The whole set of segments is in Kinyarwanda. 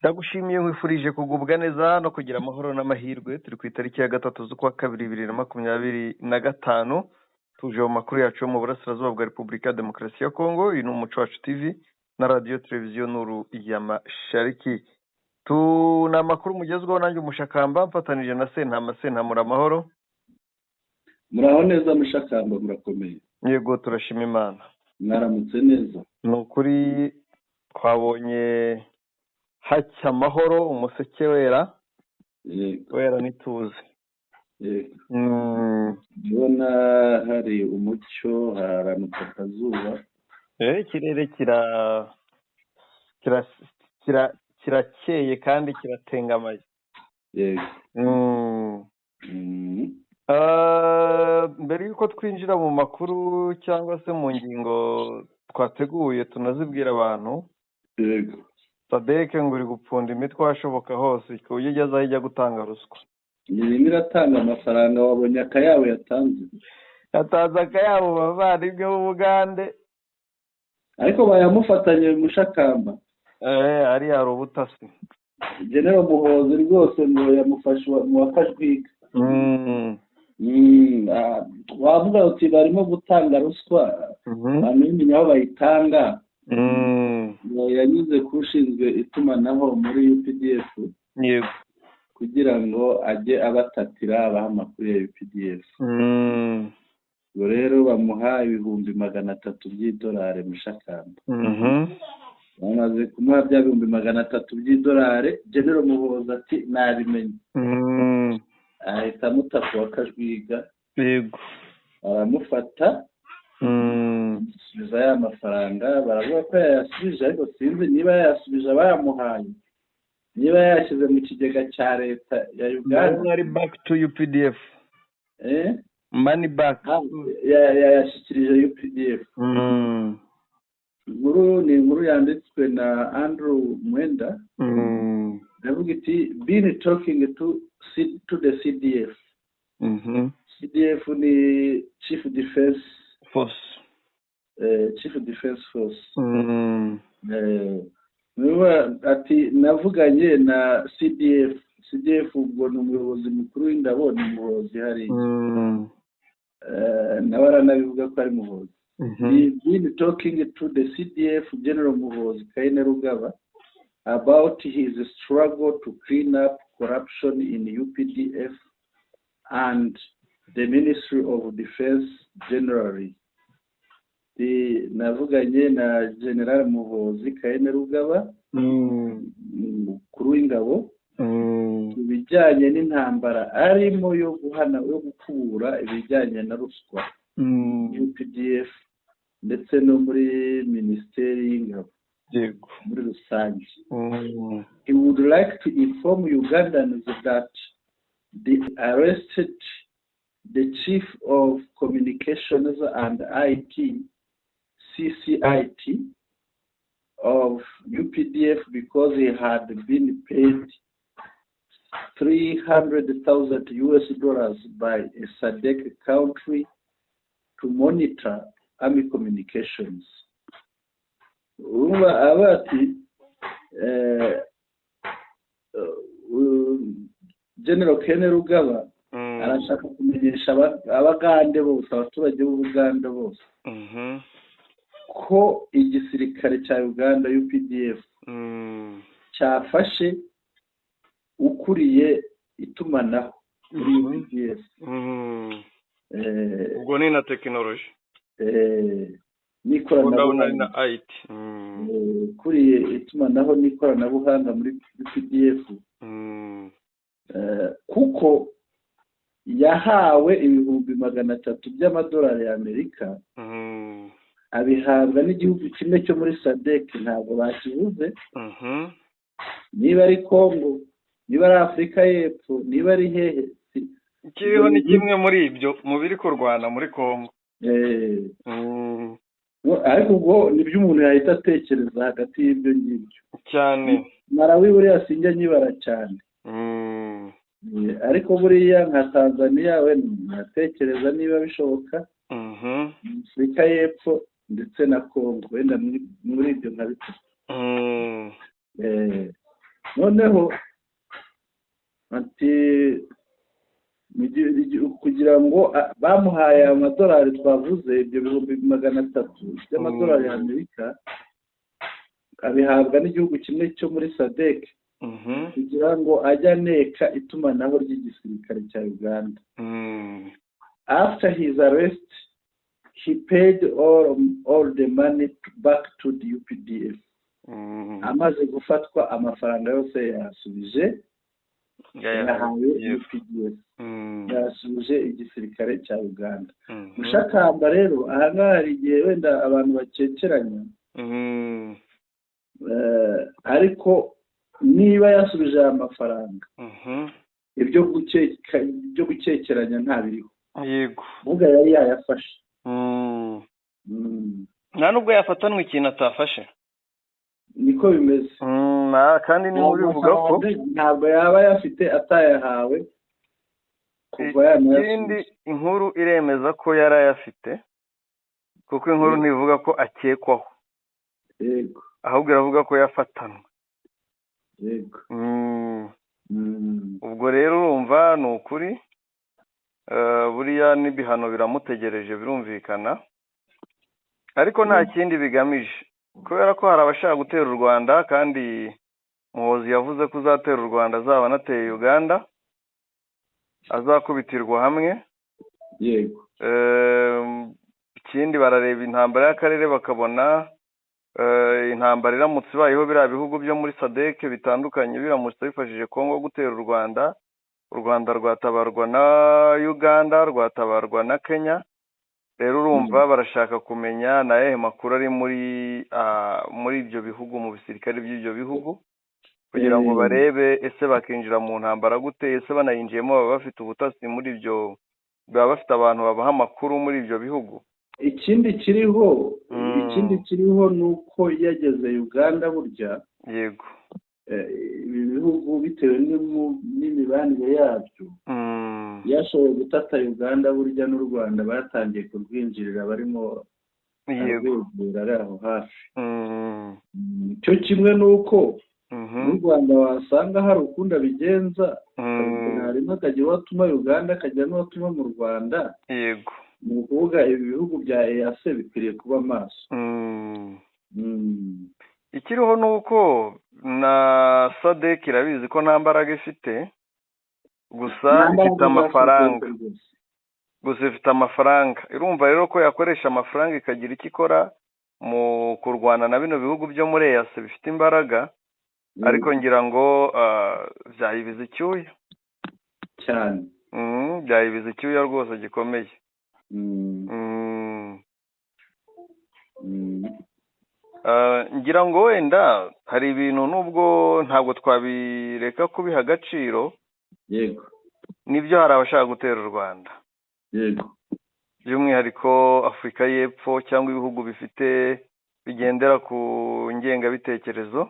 Ndagushimiye, nkwifurije kugubwa neza no kugira amahoro n'amahirwe. Turi ku itariki ya 3 z'ukwa kabiri 2025. Tuje mu makuru yacu yo mu burasirazuba bwa Repubulika ya Demokarasi ya Kongo. Uyu ni Umuco Wacu TV na Radiyo Televiziyo Nuru ya Mashariki. Tu ni amakuru mugezweho nanjye Umushakamba, mfatanije na Sentama. Sentamura, amahoro? Muraho neza Mushakamba, murakomeye? Yego, turashima Imana. Mwaramutse neza? Ni ukuri twabonye hacya amahoro, umuseke wera. Wera n'ituze. Yego. Ndabona hari umucyo, haramutse akazuba. Ikirere kirakeye kandi kiratengamaye. Yego. Mbere y'uko twinjira mu makuru cyangwa se mu ngingo twateguye, tunazibwira abantu. SADC ngo uri gupfunda imitwe ahashoboka hose, ku buryo igeze aho ijya gutanga ruswa. Irimo iratanga amafaranga, wabonye akayabo yatanze? Yatanze akayabo bavandimwe b'Ubugande. Ariko bayamufatanye, Mushakamba. Hariya hari ubutasi. General Muhozi rwose ngo yamufashe mu wa Kajwiga. Wavuga uti barimo gutanga ruswa, bamenya aho bayitanga. Ngo yanyuze ku ushinzwe itumanaho muri UPDF kugira ngo ajye abatatira, abaha amakuru ya UPDF. Ubwo rero bamuha 300,000 by'idolari, Mushakamba. Bamaze kumuha bya 300,000 by'idolari, General Muhozi ati: "Nabimenye." Ahita amutaka wa Kajwiga. Aramufata, amusubiza ya mafaranga. Baravuga ko yayasubije, ariko sinzi niba yayasubije abayamuhaye, niba yayashyize mu kigega cya leta ya Uganda. Ari back to UPDF. Eh? Money back. Yayashyikirije UPDF. Inkuru ni inkuru yanditswe na Andrew Mwenda. Iravuga iti: "Been talking to the CDF." CDF ni Chief Defense Force. Chief Defense Force. Niba ati: "Navuganye na CDF." CDF ubwo ni umuyobozi mukuru w'ingabo, ni Muhozi hariya. Nawe aranabivuga ko ari Muhozi. Been talking to the CDF General Muhozi Kainerugaba about his struggle to clean up corruption in UPDF and the Ministry of Defense generally. Navuganye na General Muhozi Kainerugaba, umukuru w'ingabo, ku bijyanye n'intambara arimo yo guhana, yo gukura ibijyanye na ruswa UPDF ndetse no muri minisiteri y'ingabo muri rusange. He would like to inform Ugandans that they arrested the Chief of Communications and IT, CCIT, of UPDF because he had been paid 300,000 US dollars by a SADC country to monitor army communications. Urumva aba ati General Kainerugaba arashaka kumenyesha Abagande bose, abaturage b'Ubugande bose, ko igisirikare cya Uganda UPDF cyafashe ukuriye itumanaho muri UPDF. Ubwo ni na tekinoloji, ubwo ndabona ari n'ikoranabuhanga. Na IT. Ukuriye itumanaho n'ikoranabuhanga muri UPDF, kuko yahawe 300,000 by'amadolari y'Amerika, abihabwa n'igihugu kimwe cyo muri SADC, ntabwo bakivuze niba ari Congo, niba ari Afurika y'Epfo, niba ari hehe. Kiriho ni kimwe muri ibyo mu biri kurwana muri Congo. Ariko ubwo nibyo umuntu yahita atekereza hagati y'ibyo ngibyo. Cyane. Malawi buriya sinjya nyibara cyane. Ariko buriya nka Tanzania we ntatekereza niba bishoboka, Afurika y'Epfo ndetse na Congo, wenda muri ibyo nka bitatu. Noneho ati kugira ngo bamuhaye amadolari twavuze, ibyo 300,000 by'amadolari y'Amerika, abihabwa n'igihugu kimwe cyo muri SADC kugira ngo ajye aneka itumanaho ry'igisirikare cya Uganda. After his arrest, he paid all the money back to the UPDF. Amaze gufatwa, amafaranga yose yayasubije, yahawe UPDF, yasubije igisirikare cya Uganda. Mushakamba rero, ahangaha hari igihe wenda abantu bakekeranya, ariko niba yasubije aya mafaranga, ibyo gukekeranya ntabiriho. Vuga yari yayafashe. Nta nubwo yafatanwa ikintu atafashe. Niko bimeze. Kandi niba ubivuga ko ntabwo yaba ayafite atayahawe kuva ikindi yanayasubiza. Inkuru iremeza ko yari ayafite, kuko inkuru ntivuga ko akekwaho, ahubwo iravuga ko yafatanwe. Ubwo rero urumva ni ukuri. Buriya n'ibihano biramutegereje, birumvikana, ariko nta kindi bigamije, kubera ko hari abashaka gutera u Rwanda, kandi Muhozi yavuze ko uzatera u Rwanda azaba anateye Uganda, azakubitirwa hamwe. Ikindi, barareba intambara y'akarere, bakabona intambara iramutse ibayeho, biriya bihugu byo muri SADC bitandukanye biramutse bifashije Kongo gutera u Rwanda, u Rwanda rwatabarwa na Uganda, rwatabarwa na Kenya. Rero urumva barashaka kumenya ni ayahe makuru ari muri ibyo bihugu, mu bisirikare by'ibyo bihugu, kugira ngo barebe ese bakinjira mu ntambara gute, ese banayinjiyemo baba bafite ubutasi muri ibyo, baba bafite abantu babaha amakuru muri ibyo bihugu. Ikindi kiriho, ikindi kiriho ni uko yageze Uganda burya, ibi bihugu bitewe n'imibanire yabyo yashoboye gutata Uganda, burya n'u Rwanda batangiye kurwinjirira, barimo arwegera, ari aho hafi. Cyo kimwe n'uko n'u Rwanda wasanga hari ukundi abigenza, harimo akagira uwo atuma Uganda, akagira n'uwo atuma mu Rwanda. Ni ukuvuga ibi bihugu bya EAC bikwiriye kuba maso. Ikiriho ni uko na SADC irabizi ko nta mbaraga ifite, gusa Nta mbaraga ifite za amafaranga. SADC rwose. Gusa ifite amafaranga. Irumva rero ko yakoresha amafaranga ikagira icyo ikora mu kurwana na bino bihugu byo muri EAC bifite imbaraga, ariko ngira ngo byayibiza icyuya. Cyane. Byayibiza icyuya rwose gikomeye. Ngira ngo wenda hari ibintu, nubwo ntabwo twabireka kubiha agaciro, nibyo, hari abashaka gutera u Rwanda, by'umwihariko Afurika y'Epfo cyangwa ibihugu bifite bigendera ku ngengabitekerezo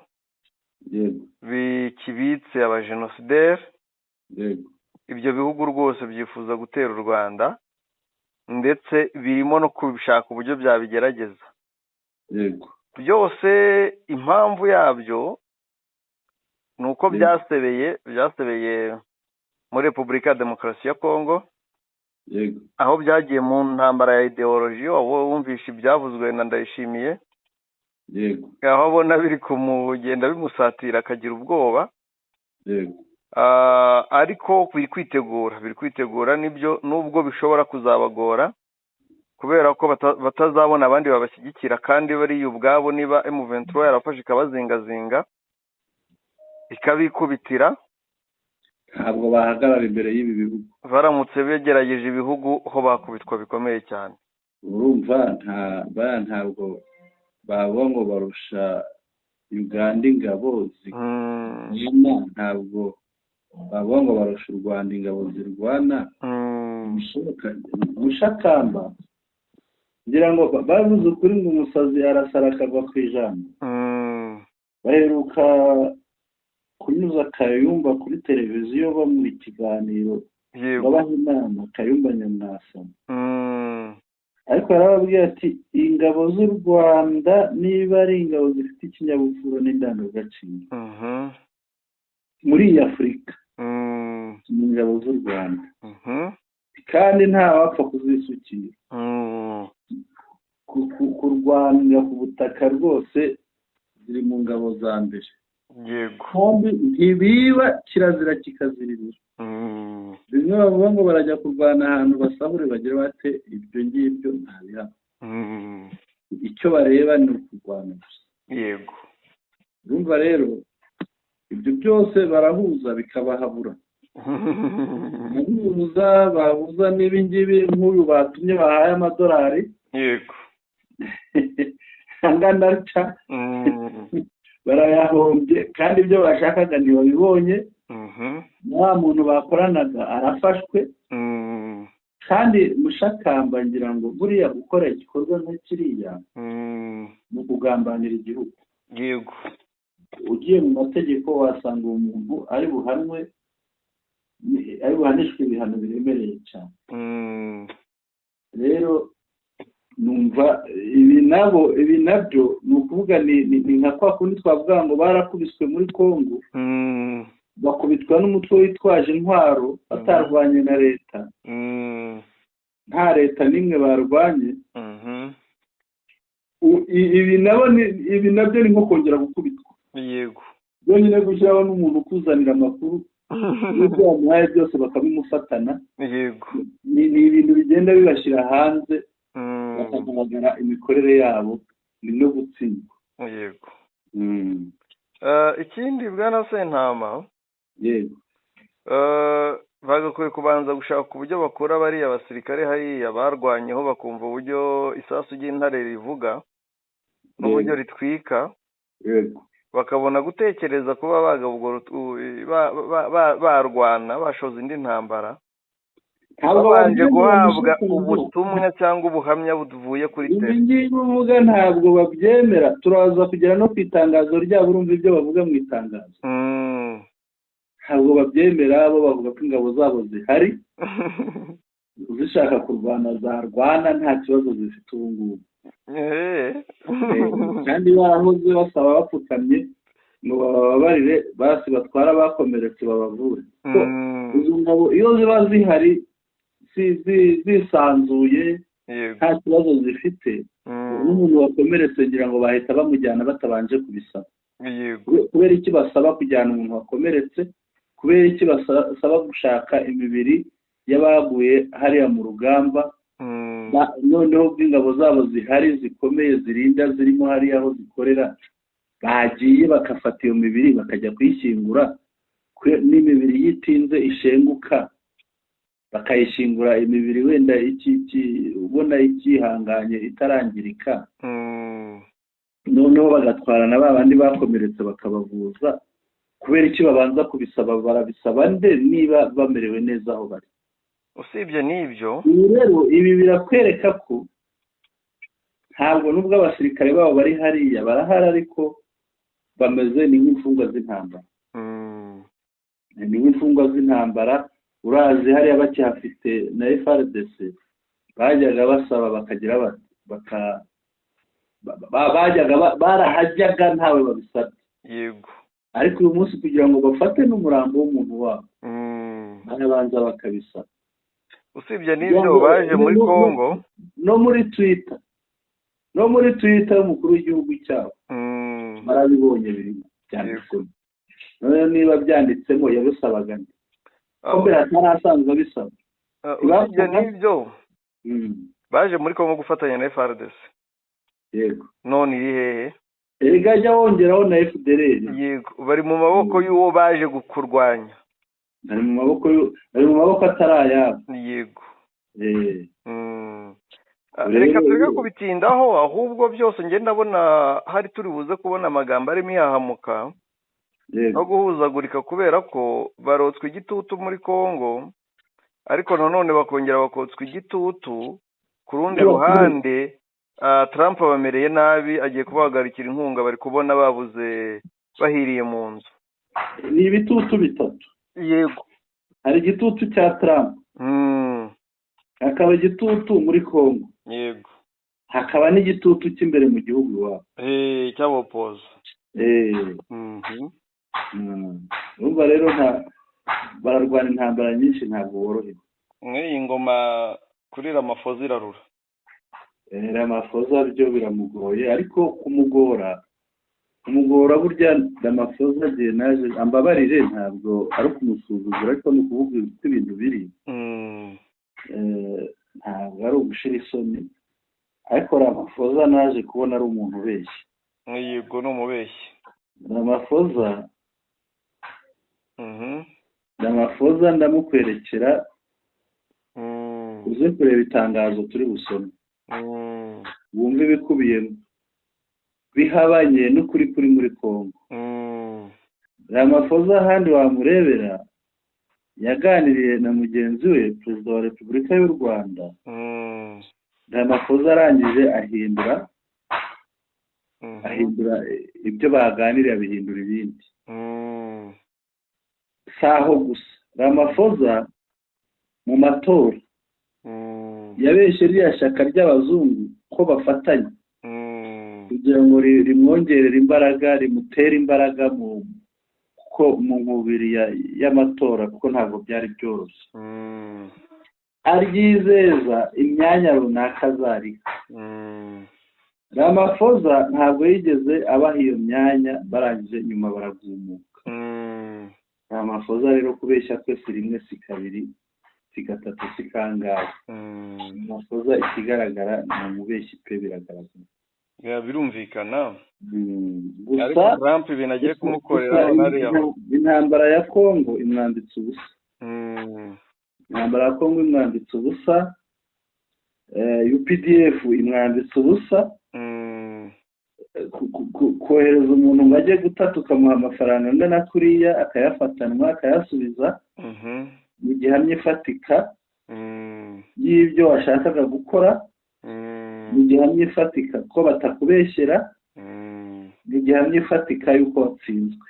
bikibitse abajenosideri. Ibyo bihugu rwose byifuza gutera u Rwanda, ndetse birimo no kubishaka uburyo byabigerageza. Byose impamvu yabyo ni uko byasebeye muri Repubulika ya Demokarasi ya Kongo, aho byagiye mu ntambara ya ideology. Waba wumvishe ibyavuzwe na Ndayishimiye, aho abona biri kumugenda bimusatira akagira ubwoba. Ariko biri kwitegura nibyo, nubwo bishobora kuzabagora kubera ko batazabona abandi babashyigikira, kandi bariya ubwabo niba M23 yarafashe ikabazingazinga ikabikubitira, Ntabwo bahagarara imbere y'ibi bihugu. Baramutse begerageje ibihugu ho bakubitwa bikomeye cyane. Urumva nta baya, ntabwo bavuga ngo barusha Uganda ingabo zirwana, ntabwo bavuga ngo barusha u Rwanda ingabo zirwana. Bishoboka Mushakamba, ngira ngo bavuze ukuri ngo umusazi arasara akava ku ijambo. Baheruka kunyuza Kayumba kuri televiziyo, bamuha ikiganiro, babaha inama, Kayumba Nyamwasa, ariko yarababwiye ati ingabo z'u Rwanda niba ari ingabo zifite ikinyabupfura n'indangagaciro. Muri iyi Afurika ni ingabo z'u Rwanda, kandi ntawapfa kuzisukira. Kurwanira ku butaka rwose ziri mu ngabo za mbere. Kandi ntibiba, kirazira kikaziririra. Bimwe bavuga ngo barajya kurwana ahantu basahure bagire bate, ibyo ngibyo ntabihaba. Icyo bareba ni ukurwana gusa. Urumva rero ibyo byose barahuza bikabahabura, barahuza, bahuza n'ibi ngibi nk'uyu batumye bahaye amadolari angana atya. Barayahombye kandi ibyo bashakaga ntibabibonye. Wa muntu bakoranaga arafashwe. Kandi Mushakamba, ngira ngo buriya gukora igikorwa nka kiriya ni ukugambanira igihugu. Ugiye mu mategeko wasanga uwo muntu ari buhanwe, ari buhanishwe ibihano biremereye cyane. Rero numva ibi nabo, ibi nabyo ni ukuvuga ni nka kwa kundi twavuga ngo barakubiswe muri Congo, bakubitwa n'umutwe witwaje intwaro batarwanye na leta, nta leta n'imwe barwanye. Ibi nabo ibi nabyo ni nko kongera gukubitwa. Byonyine gushyiraho n'umuntu ukuzanira amakuru n'ibyo wamuhaye byose bakabimufatana, ni ibintu bigenda bibashyira hanze, bakagaragara imikorere yabo, ni no gutsindwa. Yego. Ikindi bwana Sentama, Yego. Bagakwiye kubanza gushaka uburyo bakura bariya basirikare hariya barwanyeho, bakumva uburyo isasu ry'intare rivuga n'uburyo ritwika, bakabona gutekereza kuba bagaba ubwo barwana bashoza indi ntambara, Ntabwo babanje babyemera, guhabwa Mushakamba. ubutumwa cyangwa ubuhamya buvuye kuri Ibi terrain. ngibi uvuga ntabwo babyemera. Turaza kugera no ku itangazo ryabo, urumva ibyo bavuga mu itangazo. Ntabwo babyemera. Bo bavuga ko ingabo zabo zihari, zishaka kurwana zarwana, nta kibazo zifite ubu ngubu. Kandi barahoze basaba bapfukamye ngo bababarire, basi batware abakomeretse babavure. Ko izo ngabo iyo ziba zihari zisanzuye, nta kibazo zifite, n'umuntu wakomeretse ngira ngo bahita bamujyana batabanje kubisaba. Kubera iki basaba kujyana umuntu wakomeretse? Kubera iki basaba gushaka imibiri y'abaguye hariya mu rugamba? Noneho ubwo ingabo zabo zihari zikomeye zirinda, zirimo hariya aho zikorera, bagiye bagafata iyo mibiri bakajya kuyishyingura, n'imibiri yitinze ishenguka, bakayishingura imibiri wenda iki ubona ikihanganye itarangirika, noneho bagatwara na ba bandi bakomeretse bakabavuza. Kubera iki babanza kubisaba? Barabisaba nde niba bamerewe neza aho bari? Usibye n'ibyo, Ibi rero, ibi birakwereka ko ntabwo, nubwo abasirikare babo bari hariya, barahari ariko bameze ni nk'imfungwa z'intambara. Ni nk'imfungwa z'intambara. Urazi hariya bakihafite na FARDC, bajyaga basaba bakagira bati baka bajyaga barahajyaga ntawe babisabye. Ariko uyu munsi kugira ngo bafate n'umurambo w'umuntu wabo, barabanza bakabisaba. Usibye n'ibyo, baje muri Congo. No muri Twitter y'umukuru w'igihugu cyabo barabibonye, birimo byanditsemo. Noneho niba byanditsemo, yabisabaga nde ko mbere atari asanzwe abisaba? Usibye n'ibyo, baje muri Congo gufatanya na FARDC. None iri hehe? Erega jya wongeraho na FDLR. Yego, bari mu maboko y'uwo baje kurwanya. Bari mu maboko atari ayabo. Reka tureke kubitindaho, ahubwo byose njye ndabona hari turi buze kubona amagambo arimo ihahamuka no guhuzagurika, kubera ko barotswa igitutu muri Congo, ariko nanone bakongera bakotswa igitutu ku rundi ruhande. Trump abamereye nabi, agiye kubahagarikira inkunga, bari kubona babuze bahiriye mu nzu. Ni ibitutu bitatu. Hari igitutu cya Trump, hakaba igitutu muri Congo, hakaba n'igitutu cy'imbere mu gihugu iwabo. Cy'abopoza. Urumva rero nta bararwana intambara nyinshi, ntabwo worohewe. Nk'iyi ngoma kuri Ramaphosa irarura. Ramaphosa byo biramugoye, ariko kumugora burya Ramaphosa agiye naje ambabarire, ntabwo ari ukumusuzugura, ariko ni ukuvuga uko ibintu biri. Ntabwo ari ugushira isoni, ariko Ramaphosa naje kubona ari umuntu ubeshya. Yego, ni umubeshyi. Ramaphosa, Ramaphosa ndamukwerekera, uze kureba itangazo turi busome, wumve ibikubiyemo bihabanye n'ukuri kuri muri Congo. Ramaphosa ahandi wamurebera, yaganiriye na mugenzi we Perezida wa Repubulika y'u Rwanda. Ramaphosa arangije ahindura ahindura ibyo baganiriye, abihindura ibindi. Si aho gusa, Ramaphosa mu matora yabeshye ririya shyaka ry'abazungu ko bafatanya kugira ngo rimwongerere imbaraga, rimutere imbaraga mu kuko mu nkubiri y'amatora, kuko ntabwo byari byoroshye, aryizeza imyanya runaka azariha. Ramaphosa ntabwo yigeze abaha iyo myanya, barangije nyuma baragumuka. Ramaphosa rero kubeshya kwe si rimwe, si kabiri, si gatatu, si kangahe. Ramaphosa ikigaragara ni umubeshyi pe, biragaragara. Ya, birumvikana. Gusa ariko Trump ibintu agiye kumukorera gusa none ariya intambara ya Congo imwambitse ubusa. Intambara ya Congo imwambitse ubusa, UPDF imwambitse ubusa. Kohereza umuntu ngo ajye gutata, ukamuha amafaranga angana kuriya, akayafatanwa akayasubiza, ni gihamya ifatika y'ibyo washakaga gukora, ni gihamya ifatika ko batakubeshyera, ni gihamya ifatika y'uko watsinzwe.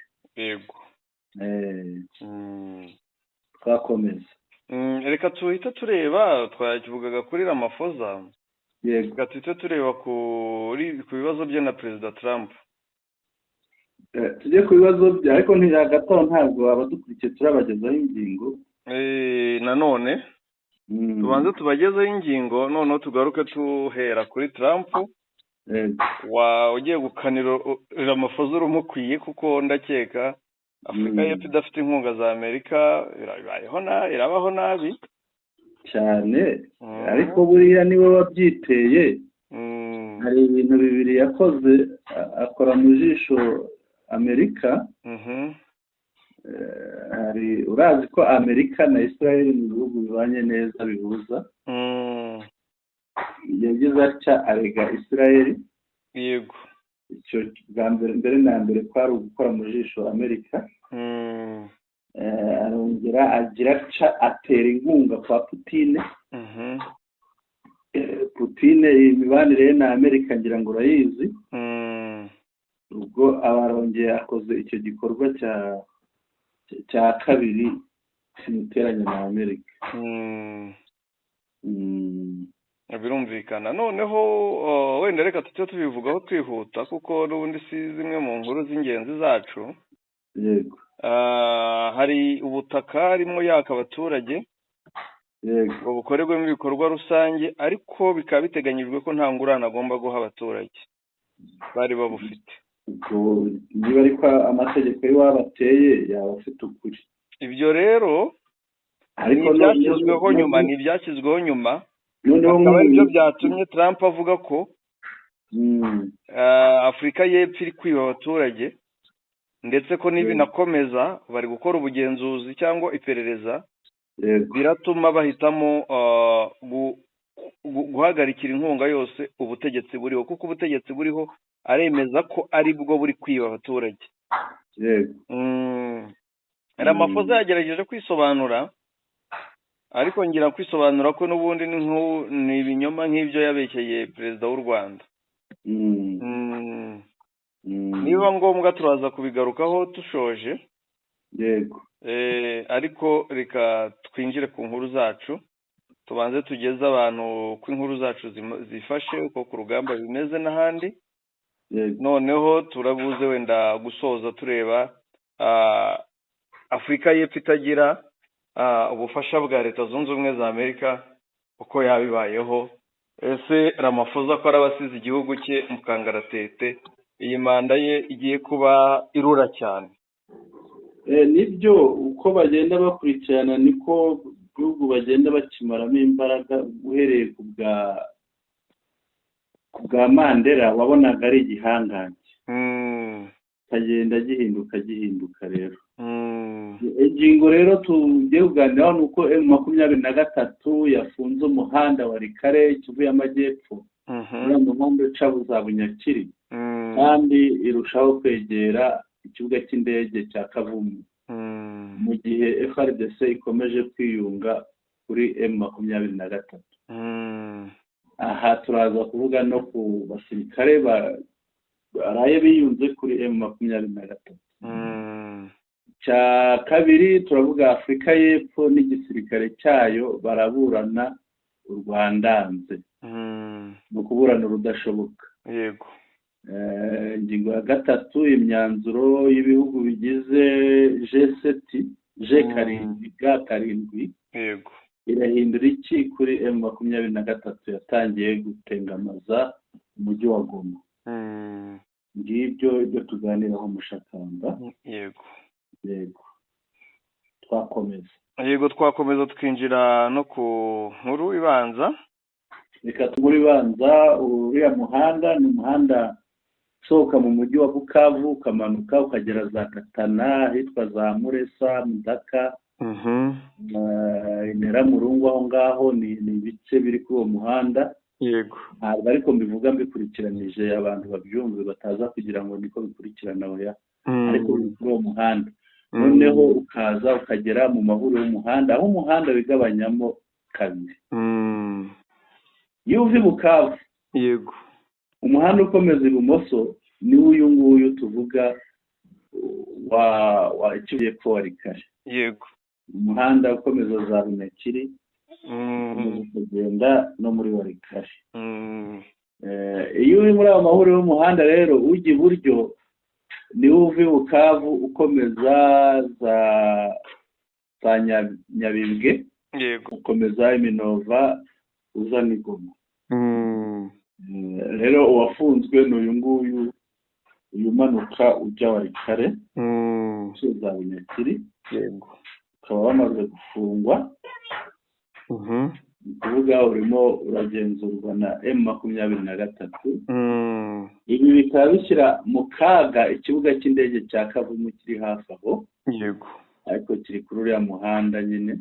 Twakomeza. Reka tuhite tureba, twakivugaga kuri Ramaphosa. Yego. Reka tuhite tureba ku bibazo bye na Perezida Trump. Tujye ku bibazo bye, ariko hagati aho ntabwo abadukurikiye turabagezaho ingingo. Nanone tubanze tubagezeho ingingo, noneho tugaruke tuhera kuri Trump wa ugiye gukanira Ramaphosa urumukwiye, kuko ndakeka Afurika y'Epfo idafite inkunga za Amerika irabayeho irabaho nabi. Cyane, ariko buriya niwe wabyiteye. Hari ibintu bibiri yakoze, akora mu jisho Amerika. Hari urazi ko Amerika na Israel ni ibihugu bibanye neza, bihuza. Yagize atya arega Israel. Icyo bwa mbere, mbere na mbere kwari ugukora mu jisho Amerika. Arongera agira atya atera inkunga kwa Putine. Putine imibanire ye na Amerika ngira ngo urayizi. Ubwo aba arongeye akoze icyo gikorwa cya kabiri kimuteranya na Amerika. Birumvikana. Noneho wenda reka tujye tubivugaho twihuta, kuko n'ubundi si zimwe mu nkuru z'ingenzi zacu. Yego. Hari ubutaka harimo yaka abaturage ngo bukorerwemo ibikorwa rusange, ariko bikaba biteganyijwe ko nta ngurane agomba guha abaturage bari babufite. Ubwo niba ariko amategeko y'iwabo ateye, yaba afite ukuri. Ibyo rero ni ariko ibyashyizweho nyuma, ni ibyashyizweho nyuma, noneho akaba aribyo byatumye Trump avuga ko Afurika y'Epfo iri kwiba abaturage, ndetse ko nibinakomeza bari gukora ubugenzuzi cyangwa iperereza, biratuma bahitamo guhagarikira inkunga yose ubutegetsi buriho, kuko ubutegetsi buriho aremeza ko ari bwo buri kwiba abaturage. Ramaphosa yagerageje kwisobanura, ariko ngira kwisobanura ko n'ubundi ni ni ibinyoma nk'ibyo yabeshyeye Perezida w'u Rwanda. Niba ngombwa turaza kubigarukaho dushoje. Yego. Ariko reka twinjire ku nkuru zacu, tubanze tugeze abantu uko inkuru zacu zifashe, uko ku rugamba bimeze n'ahandi. Noneho turabuze wenda gusoza tureba. Afurika y'Epfo itagira ubufasha bwa Leta Zunze Ubumwe za Amerika uko yabibayeho. Ese Ramaphosa ko araba asize igihugu cye mu kangaratete, iyi manda ye igiye kuba irura cyane? Nibyo, uko bagenda bakurikirana niko ibihugu bagenda bakimaramo imbaraga. Uhereye ku bwa Mandela, wabonaga ari igihangange, kagenda gihinduka gihinduka. Rero ingingo rero tugiye kuganiraho ni uko M23 yafunze umuhanda wa Walikale, Kivu y'Amajyepfo, uriya muhanda uca za Bunyakiri, kandi irushaho kwegera ikibuga cy'indege cya Kavumu, mu gihe FARDC ikomeje kwiyunga kuri M23. Aha turaza kuvuga no ku basirikare baraye biyunze kuri M23. Cya kabiri, turavuga Afurika y'Epfo n'igisirikare cyayo baraburana urwandanze, ni ukuburana urudashoboka. Ingingo ya gatatu, imyanzuro y'ibihugu bigize G7, G7, G7, irahindura iki kuri M23 yatangiye gutengamaza umujyi wa Goma? Ngibyo ibyo tuganiraho, Mushakamba. Yego. Yego, twakomeza. Yego, twakomeza tukinjira no ku nkuru ibanza. Reka tugure ibanza. Uriya muhanda ni umuhanda usohoka mu mujyi wa Bukavu, ukamanuka ukagera za Katana, ahitwa za Muresa, Mudaka, Murungu. Aho ngaho ni ibice biri kuri uwo muhanda. Ntabwo ariko mbivuga mbikurikiranije, abantu babyumve bataza kugira ngo niko bikurikirana. Oya, ariko biri kuri uwo muhanda. Noneho ukaza ukagera mu mahuriro y'umuhanda, aho umuhanda wigabanyamo kabiri. Iyo uva i Bukavu, umuhanda ukomeza ibumoso ni uyu nguyu tuvuga wa Kivu y'Epfo, Walikale. Umuhanda ukomeza za Bunyakiri, ukomeza ukagenda no muri Walikale. Iyo uri muri ayo mahuriro y'umuhanda rero, ujya iburyo niwo uva i Bukavu ukomeza za Nyabibwe, ukomeza Iminova, uza n'i Goma. Rero uwafunzwe ni uyu nguyu, uyu umanuka ujya Walikale, za Bunyakiri, ukaba wamaze gufungwa. Ni ukuvuga urimo uragenzurwa na M23. Ibi bikaba bishyira mu kaga ikibuga cy'indege cya Kavumu kiri hafi aho, ariko kiri kuri uriya muhanda nyine.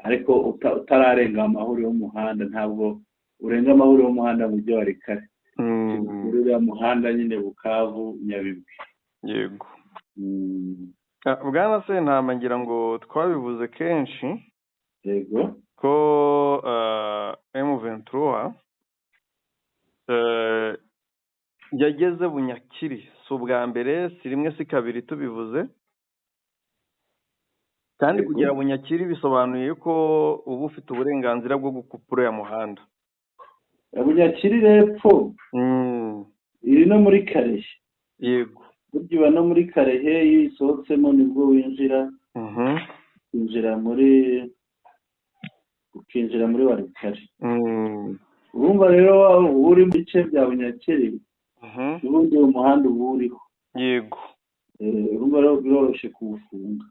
Ariko utararenga amahuriro y'umuhanda, ntabwo urenga amahuriro y'umuhanda mu mujyi wa Walikale. Kiri kuri uriya muhanda nyine, Bukavu Nyabibwe. Bwana Sentama, ngira ngo twabivuze kenshi ko M23 yageze Bunyakiri. Si ubwa mbere, si rimwe, si kabiri tubivuze. Kandi kugera Bunyakiri bisobanuye ko uba ufite uburenganzira bwo gukupa uriya muhanda. Bunyakiri hepfo iri no muri Kalehe. Burya iba no muri Kalehe, iyo uyisohotsemo nibwo winjira winjira muri ukinjira muri Walikale. Urumva rero waba uri mu bice bya Bunyakiri, ubundi uwo muhanda uba uriho. Urumva rero biroroshye kuwufunga.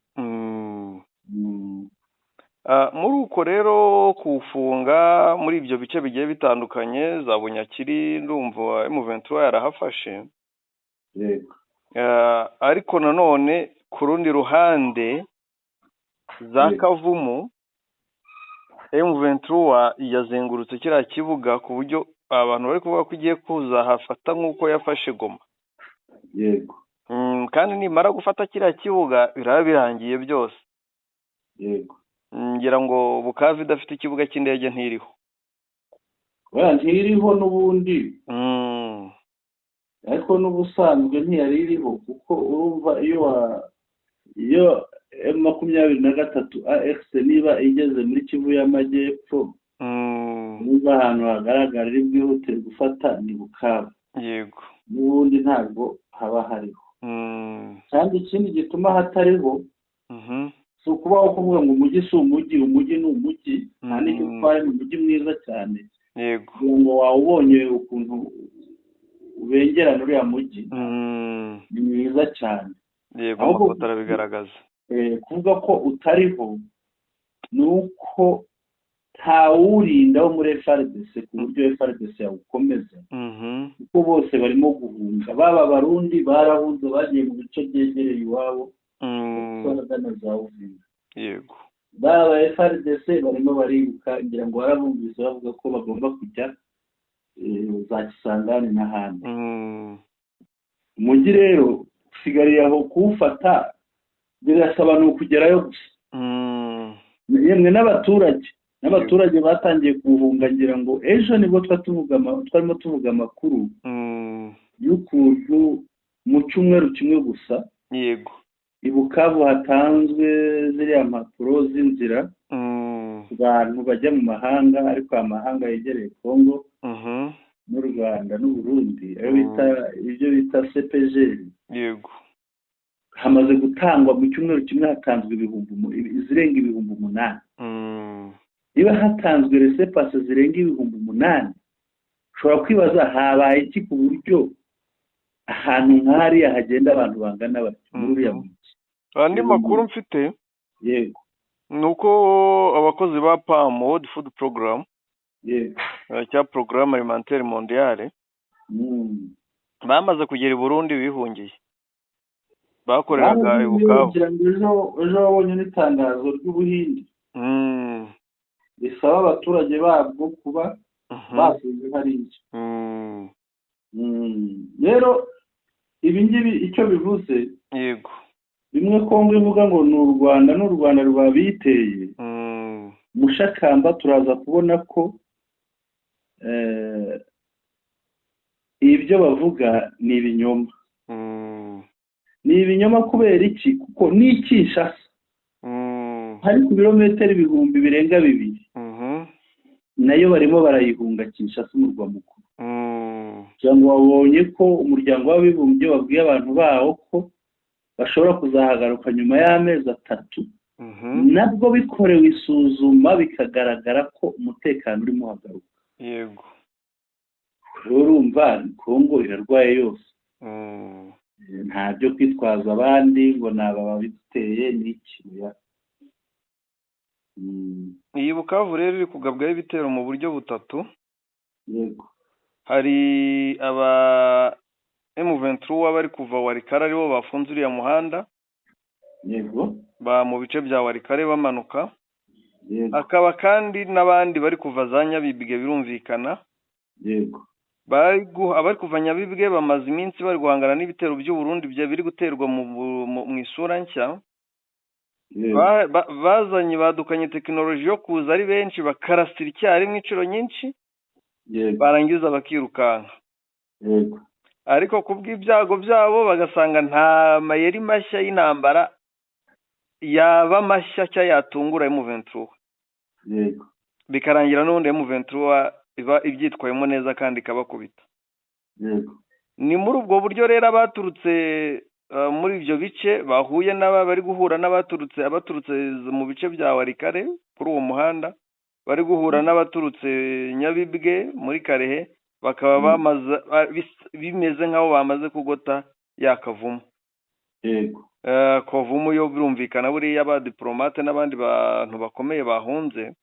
Muri uko rero kuwufunga muri ibyo bice bigiye bitandukanye, za Bunyakiri, ndumva M23 yarahafashe. Ariko nanone ku rundi ruhande za Kavumu, M23 yazengurutse kiriya kibuga ku buryo abantu bari kuvuga ko igiye kuzahafata nk'uko yafashe Goma. Kandi nimara gufata kiriya kibuga biraba birangiye byose. Ngira ngo Bukavu idafite ikibuga cy'indege ntiriho. Oya, ntiriho n'ubundi. Ariko n'ubusanzwe ntiyari iriho, kuko urumva iyo M23 AFC niba igeze muri Kivu y'Amajyepfo, niba ahantu hagaragara iri bwihutire gufata ni Bukavu. N'ubundi ntabwo haba hariho. Kandi ikindi gituma hatariho, si ukubaho kuvuga ngo umujyi si umujyi, umujyi ni umujyi, nta n'icyo utwaye, ni umujyi mwiza cyane. Kugira ngo wawubonye ukuntu ubengerana uriya mujyi, ni mwiza cyane. Ahubwo Amafoto arabigaragaza. Kuvuga ko utariho ni uko ntawurinda wo muri FARDC ku buryo FARDC yawukomeza, kuko bose barimo guhunga. Baba Abarundi barahunze, bagiye mu bice byegereye iwabo, ahagana za Uvira. Baba FARDC barimo bariruka, ngira ngo warabumvise bavuga ko bagomba kujya za Kisangani n'ahandi. Umujyi rero usigariye aho, kuwufata birasaba ni ukugerayo gusa. Yemwe n'abaturage batangiye kuwuhunga. Ngira ngo ejo nibwo twarimo tuvuga amakuru y'ukuntu mu cyumweru kimwe gusa i Bukavu hatanzwe ziriya mpapuro z'inzira ku bantu bajya mu mahanga, ariko amahanga yegereye Kongo n'u Rwanda n'u Burundi, ayo bita, ibyo bita CEPGL. Hamaze gutangwa, mu cyumweru kimwe hatanzwe izirenga 8000. Niba hatanzwe laissez-passer zirenga 8000, ushobora kwibaza habaye iki ku buryo ahantu nk'hariya hagenda abantu bangana batyo muri uriya mujyi. Andi makuru mfite ni uko abakozi ba PAM, World Food Program, cyangwa Programme Alimentaire Mondiale, bamaze kugera i Burundi bihungiye, bakoreraga i Bukavu. Kugira ngo ejo wabonye n'itangazo ry'Ubuhinde risaba abaturage babwo kuba basuye hariya. Rero ibi ngibi icyo bivuze, bimwe Kongo ivuga ngo ni u Rwanda, n'u Rwanda rwabiteye, Mushakamba, turaza kubona ko ibyo bavuga ni ibinyoma. Ni ibinyoma kubera iki? Kuko ni Kinshasa, hari ku birometero ibihumbi birenga 2, nayo barimo barayihunga, Kinshasa umurwa mukuru. Kugira ngo babonye ko Umuryango w'Abibumbye wabwiye abantu bawo ko bashobora kuzahagaruka nyuma y'amezi 3, nabwo bikorewe isuzuma bikagaragara ko umutekano urimo uhagaruka. Rero urumva Kongo irarwaye yose. Nta byo kwitwaza abandi ngo ni aba babiduteye n'iki, oya. Iyi Bukavu rero iri kugabwaho ibitero mu buryo butatu. Hari aba M23 bari kuva Walikale, aribo bafunze uriya muhanda, ba mu bice bya Walikale bamanuka. Hakaba kandi n'abandi bari kuva za Nyabibwe, birumvikana. Abari kuva Nyabibwe bamaze iminsi bari guhangana n'ibitero by'u Burundi biri guterwa mu isura nshya. Bazanye, badukanye tekinoloji yo kuza ari benshi, bakarasira icyarimwe inshuro nyinshi, barangiza bakirukanka. Ariko ku bw'ibyago byabo bagasanga nta mayeri mashya y'intambara yaba mashya cyangwa yatungura M23, bikarangira n'ubundi M23 iba ibyitwayemo neza kandi ikabakubita. Ni muri ubwo buryo rero abaturutse muri ibyo bice bahuye n'aba bari guhura n'abaturutse, abaturutse mu bice bya Walikale kuri uwo muhanda bari guhura n'abaturutse Nyabibwe muri Kalehe, bakaba bamaze bimeze nk'aho bamaze kugota ya Kavumu. Kavumu yo birumvikana, buriya abadiporomate n'abandi bantu bakomeye bahunze,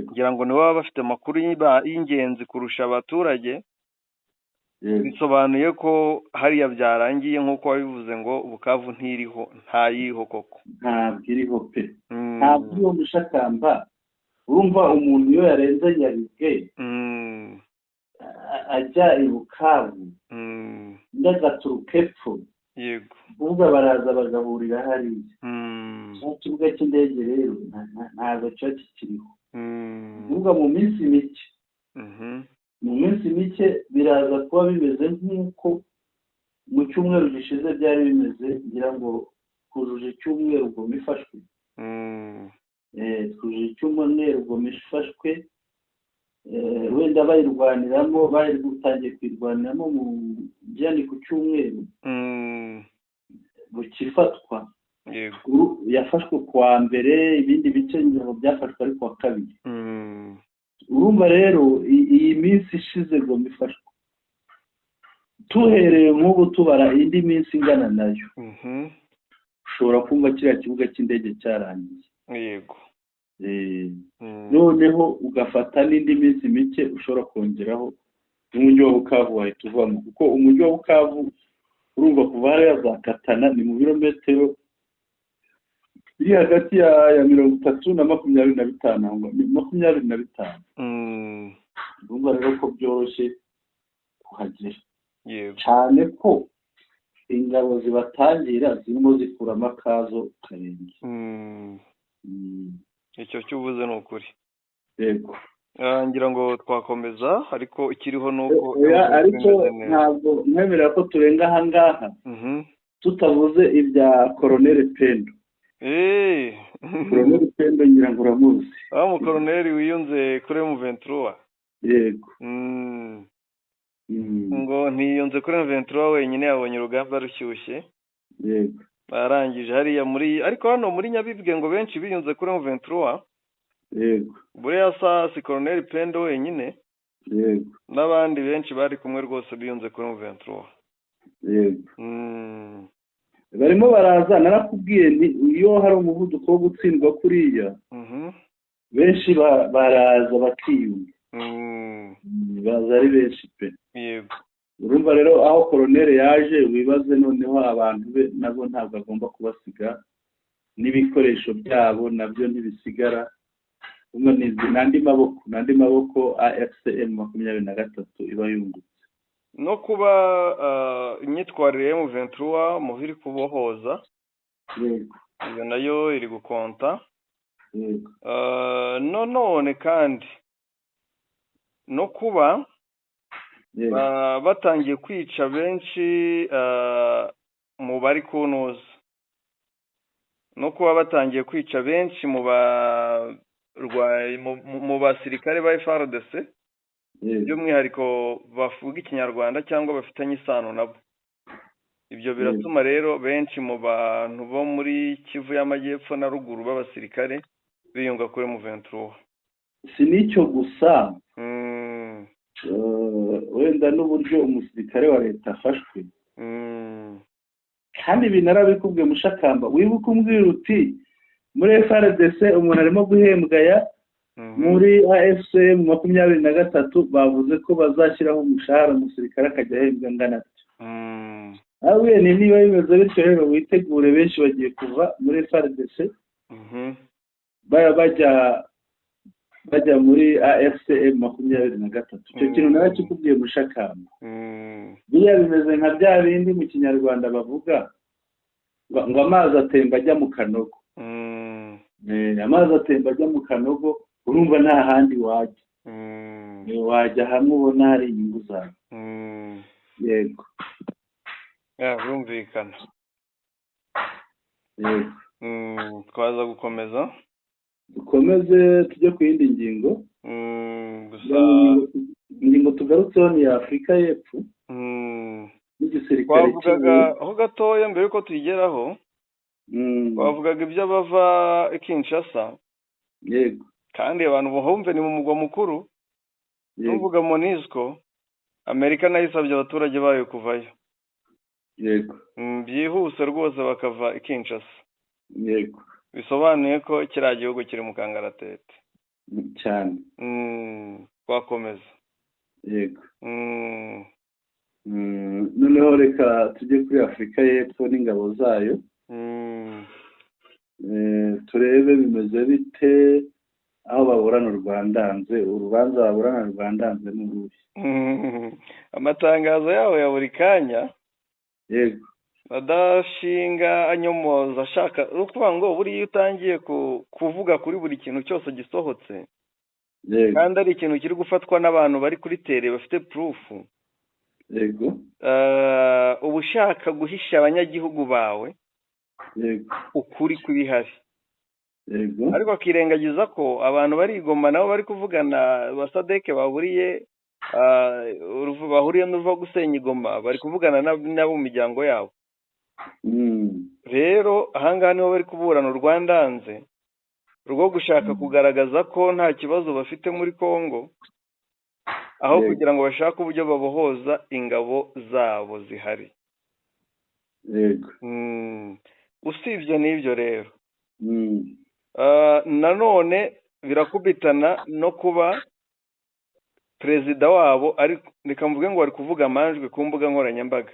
kugira ngo nibo baba bafite amakuru y'ingenzi kurusha abaturage. Bisobanuye ko hariya byarangiye nk'uko wabivuze ngo Bukavu ntiriho, ntayiriho koko. Ntabwo iriho pe. Ntabwo iriho, Mushakamba. Urumva umuntu iyo yarenze Nyabibwe ajya i Bukavu, undi agaturuka epfo, kuvuga baraza bagahurira hariya. Mu kibuga cy'indege rero ntabwo kiba kikiriho. Kuvuga mu minsi mike, mu minsi mike biraza kuba bimeze nk'uko mu cyumweru gishize byari bimeze. Ngira ngo twujuje icyumweru Goma ifashwe. Twujuje icyumweru Goma ifashwe. Wenda bayirwaniramo, bari gutangiye kuyirwaniramo mu ngira ngo Ngira ni ku cyumweru bukifatwa. Yafashwe kuwa mbere, ibindi bice ngira byafashwe ari kuwa kabiri. Urumva rero iyi minsi ishize Goma ifashwe, tuhereye nk'ubu tubara indi minsi ingana nayo, ushobora kumva kiriya kibuga cy'indege cyarangiye. Noneho ugafata n'indi minsi mike ushobora kongeraho, n'umujyi wa Bukavu wahita uvamo, kuko umujyi wa Bukavu urumva kuva hariya za Katana ni mu birometero biri hagati ya 30 na 25, aho ngaho, ni 25. Urumva rero ko byoroshye kuhagera, cyane ko ingabo zibatangira zirimo zikuramo akazo karenge. Icyo cyo uvuze ni ukuri. Yego. Ngira ngo twakomeza, ariko ikiriho ni uko Oya, M23 ariko imeze neza. ntabwo nkwemerera ko turenga aha ngaha tutavuze ibya Koroneli Pendo. Koroneli Pendo ngira ngo uramuzi. Wa mukoroneri wiyunze kuri M23. Yego. Ngo ntiyunze kuri M23 wenyine, yabonye urugamba rushyushye. Barangije hariya muri, ariko hano muri Nyabibwe ngo benshi biyunze kuri M23. Buriya sa si Koroneli Pendo wenyine, n'abandi benshi bari kumwe rwose biyunze kuri M23. Barimo baraza. Narakubwiye nti iyo hari umuvuduko wo gutsindwa kuriya, benshi baraza bakiyunga. Baza ari benshi pe. Urumva rero aho koroneri yaje, wibaze noneho abantu be nabo ntabwo agomba kubasiga, n'ibikoresho byabo nabyo ntibisigara. Urumva ni n'andi maboko AFC M 23 iba yungutse. No kuba imyitwarire ya M23 mu iri kubohoza, iyo nayo iri gukonta. None kandi no kuba batangiye kwica benshi mu bari kunuza, no kuba batangiye kwica benshi mu basirikare ba FARDC, by'umwihariko bavuga Ikinyarwanda cyangwa bafitanye isano nabo. Ibyo biratuma rero benshi mu bantu bo muri Kivu y'Amajyepfo na ruguru b'abasirikare biyunga kuri M23. Si n'icyo gusa, wenda n'uburyo umusirikare wa leta afashwe. Kandi ibi narabikubwiye, Mushakamba, wibuke umbwira uti muri FARDC umuntu arimo guhembwa ya, muri AFC 23 bavuze ko bazashyiraho umushahara, umusirikare akajya ahembwa angana atyo. Nawe ni niba bimeze bityo rero, witegure, benshi bagiye kuva muri FARDC bajya muri AFC 23. Icyo kintu narakikubwiye, Mushakamba. Biriya bimeze nka bya bindi mu Kinyarwanda bavuga ngo amazi atemba ajya mu kanogo. Amazi atemba ajya mu kanogo, urumva nta handi wajya. Wajya hamwe ubona hari inyungu zawe. Yego. Ya, birumvikana. Yego. Twaza gukomeza. Dukomeze tujye ku yindi ngingo. Gusa Ingingo tugarutseho ni iya Afurika y'Epfo n'igisirikare. Twavugaga aho gatoya mbere yuko tuyigeraho, twavugaga iby'abava i Kinshasa. Kandi abantu bahumve ni mu mugwa mukuru. Tuvuga MONUSCO, Amerika nayo isabye abaturage bayo kuvayo. Byihuse rwose bakava i Kinshasa. Bisobanuye ko kiriya gihugu kiri mu kangaratete. Cyane. Twakomeza. Yego. Noneho reka tujye kuri Afurika y'Epfo n'ingabo zayo. Turebe bimeze bite aho baburana urwandanze. Urubanza baburana rwandanze ni uruhe? Amatangazo yabo ya buri kanya adashinga, anyomoza, ashaka, ni ukuvuga ngo buriya iyo utangiye kuvuga kuri buri kintu cyose gisohotse, kandi ari ikintu kiri gufatwa n'abantu bari kuri terrain bafite proof, uba ushaka guhisha abanyagihugu bawe ukuri kw'ibihari. Ariko akirengagiza ko abantu bari i Goma nabo bari kuvugana ba SADC baburiye. Bahuriye n'uruva gusenya i Goma, bari kuvugana n'abo mu miryango yabo. Rero ahangaha niho bari kuburana urwandanze rwo gushaka kugaragaza ko nta kibazo bafite muri Congo, aho kugira ngo bashake uburyo babohoza ingabo zabo zihari. Usibye n'ibyo rero, nanone birakubitana no kuba perezida wabo ari, reka mvuge ngo, ari kuvuga amanjwe ku mbuga nkoranyambaga.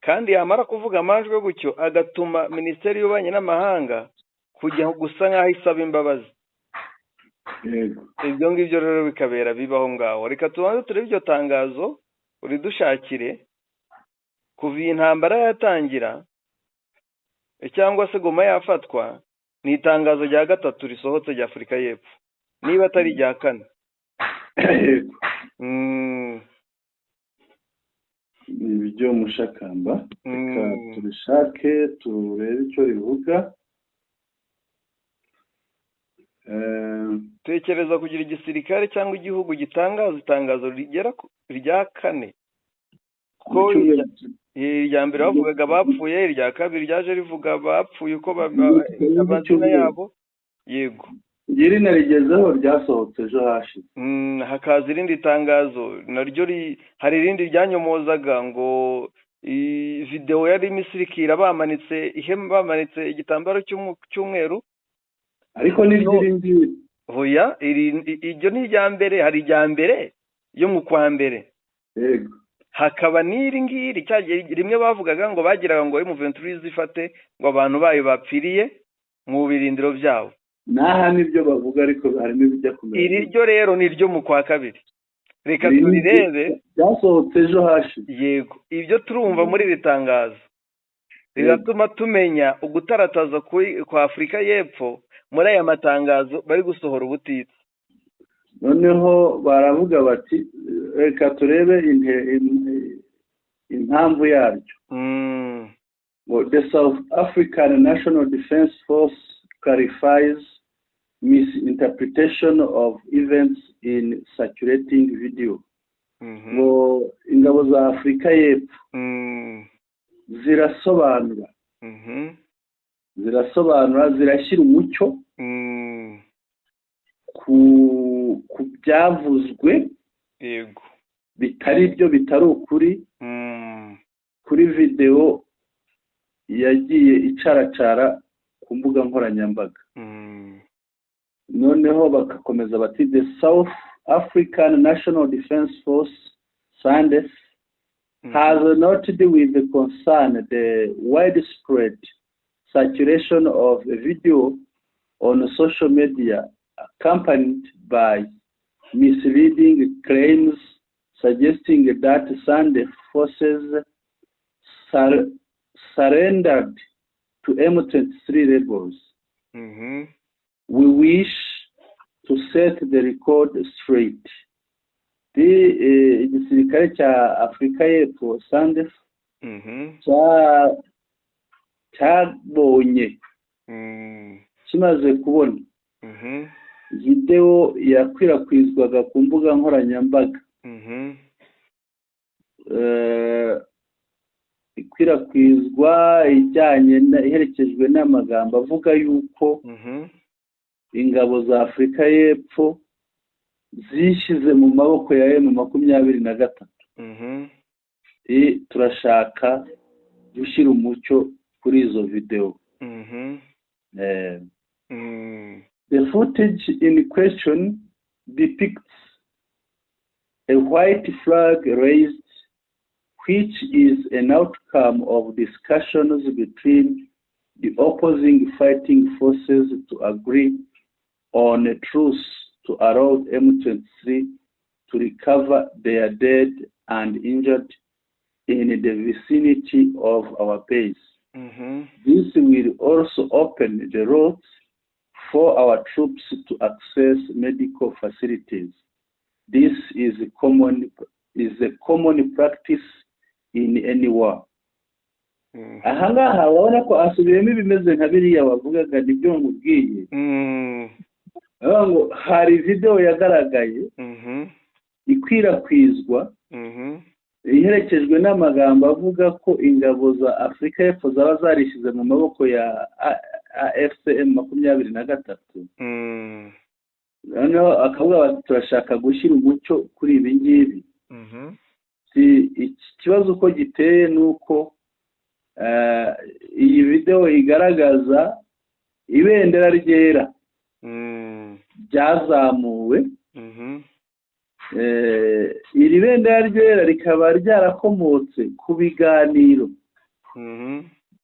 Kandi yamara kuvuga amanjwe gutyo, agatuma Minisiteri y'Ububanyi n'Amahanga kujya gusa nk'aho isaba imbabazi. Ibyo ngibyo rero bikabera bibaho ngaho. Reka tubanze turebe iryo tangazo uridushakire. Kuva iyi ntambara yatangira cyangwa se Goma yafatwa, ni itangazo rya gatatu risohotse rya Afurika y'Epfo, niba atari irya kane. Ni ibyo, Mushakamba, reka tubishake turebe icyo rivuga. Tekereza kugira igisirikare cyangwa igihugu gitangaza itangazo rigera rya kane, kuko Mu cyumweru irya mbere bavugaga bapfuye, irya kabiri ryaje rivuga bapfuye uko amazina cyumweru. yabo, yego. Iri narigezeho, ryasohotse ejo hashize. Hakaza irindi tangazo naryo hari irindi ryanyomozaga ngo videwo yari imisirikira bamanitse ihema, bamanitse igitambaro cy'umweru. Ariko niryo No. iri ngiri. Hoya, iryo ni irya mbere. Hari irya mbere yo mu kwa mbere, hakaba n'iri ngiri. Cya gihe rimwe bavugaga ngo bagiraga ngo M23 zifate ngo abantu bayo bapfiriye mu birindiro byabo. N'aha nibyo bavuga, ariko harimo ibijya kumera. Iri ryo rero ni iryo mu kwa kabiri, reka Iri ni turirebe. Ryasohotse ejo hashize. Yego, ibyo turumva muri iri tangazo riratuma tumenya ugutarataza kwa Afurika y'Epfo muri aya matangazo bari gusohora ubutitsa. Noneho baravuga bati reka turebe impamvu yaryo. Ngo "The South African National Defence Force clarifies misinterpretation of events in circulating video." Ngo ingabo za Afurika y'Epfo zirasobanura, zirasobanura, zirashyira umucyo ku byavuzwe bitari byo, bitari ukuri, kuri videwo yagiye icaracara ku mbuga nkoranyambaga. Noneho bagakomeza bati "The South African National Defence Force, SANDF, has noted with concern the widespread circulation of a video on social media accompanied by misleading claims suggesting that SANDF forces surrendered to M23 rebels. We wish to set the record straight." Igisirikare cya Afurika y'Epfo, SANDF, cyabonye, kimaze kubona videwo yakwirakwizwaga ku mbuga nkoranyambaga, ikwirakwizwa ijyanye iherekejwe n'amagambo avuga yuko ingabo za Afurika y'Epfo zishyize mu maboko ya M23. Turashaka gushyira umucyo kuri izo videwo. "The footage in question depicts a white flag raised, which is an outcome of discussions between the opposing fighting forces to agree on a truce to allow M23 to recover their dead and injured in the vicinity of our base. This will also open the roads for our troops to access medical facilities. This is a common practice in any war." Aha ngaha urabona ko asubiyemo ibimeze nka biriya wavugaga, nibyo nkubwiye. Baravuga ngo hari videwo yagaragaye. Ikwirakwizwa iherekejwe n'amagambo avuga ko ingabo za Afurika y'Epfo zaba zarishyize mu maboko ya AFC M23. Noneho akavuga bati: "Turashaka gushyira umucyo kuri ibi ngibi." Si iki kibazo uko giteye, ni uko iyi videwo igaragaza ibendera ryera ryazamuwe. Iri bendera ryera rikaba ryarakomotse ku biganiro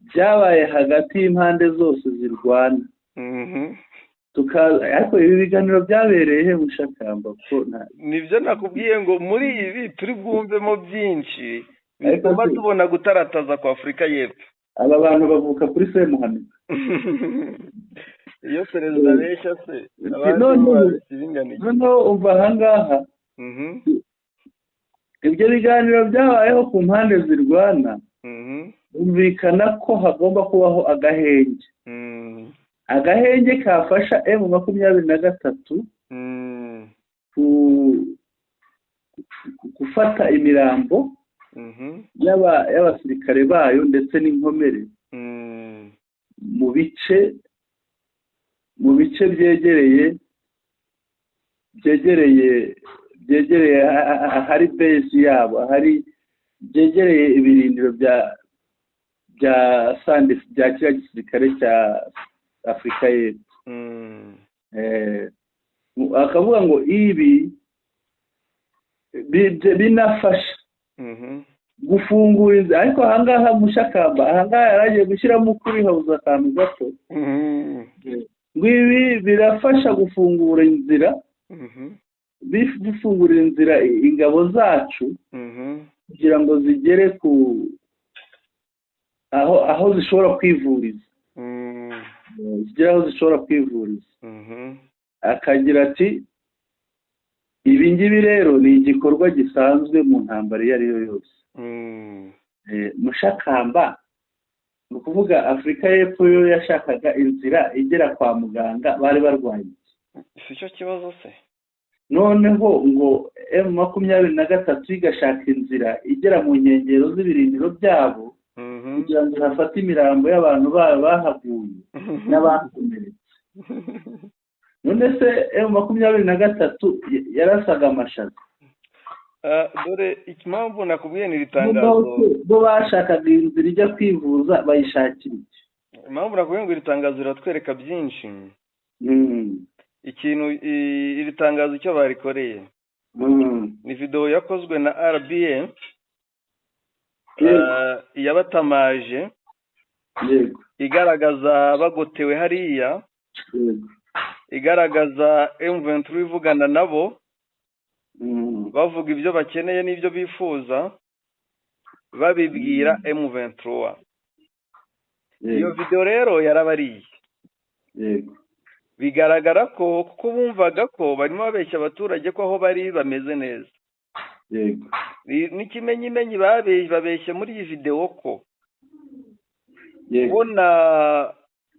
byabaye hagati y'impande zose zirwana. Ariko ibi biganiro byabereye he, Mushakamba, ko Nibyo nakubwiye ngo muri ibi turi bwumvemo byinshi Ariko bituma tubona gutarataza kwa Afurika y'Epfo. Aba bantu bavuka kuri Semuhanuka. Iyo perezida abeshya se, abandi bo babeshya ibingana iki? Noneho umva ahangaha, ibyo biganiro byabayeho ku mpande zirwana, bumvikana ko hagomba kubaho agahenge, agahenge kafasha M23 gufata imirambo y'abasirikare bayo ndetse n'inkomere mu bice byegereye ahari base yabo, ahari byegereye ibirindiro bya SANDF, bya kiriya gisirikare cya Afurika y'Epfo. Akavuga ngo ibi binafasha gufungura inzira. Ariko ahangaha, Mushakamba, ahangaha yari agiye gushyiramo ukuri, habuze akantu gato, ngo ibi birafasha gufungura inzira, bifungurira inzira ingabo zacu kugira ngo zigere ku aho zishobora kwivuriza, zigere aho zishobora kwivuriza. Akagira ati: "Ibi ngibi rero ni igikorwa gisanzwe mu ntambara iyo ari yo yose." Mushakamba, ni ukuvuga Afurika y'Epfo yo yashakaga inzira igera kwa muganga bari barwaye iki? Si cyo kibazo se? Noneho ngo M23 igashaka inzira igera mu nkengero z'ibirindiro byabo kugira ngo hafate imirambo y'abantu babo bahaguye n'abakomeretse. None se M23 yarasaga amashaza? Dore impamvu nakubwiye ni iri tangazo. Bo bashakaga inzira ijya kwivuza, bayishakira iki? Impamvu nakubwiye ngo iri tangazo riratwereka byinshi, ikintu iri tangazo icyo barikoreye ni videwo yakozwe na RBA yabatamaje, igaragaza bagotewe hariya, igaragaza M23 ivugana nabo, bavuga ibyo bakeneye n'ibyo bifuza, babibwira M23. Iyo videwo rero yarabariye. Bigaragara ko kuko bumvaga ko barimo babeshya abaturage ko aho bari bameze neza. N'ikimenyimenyi babeshye muri iyi videwo ko kubona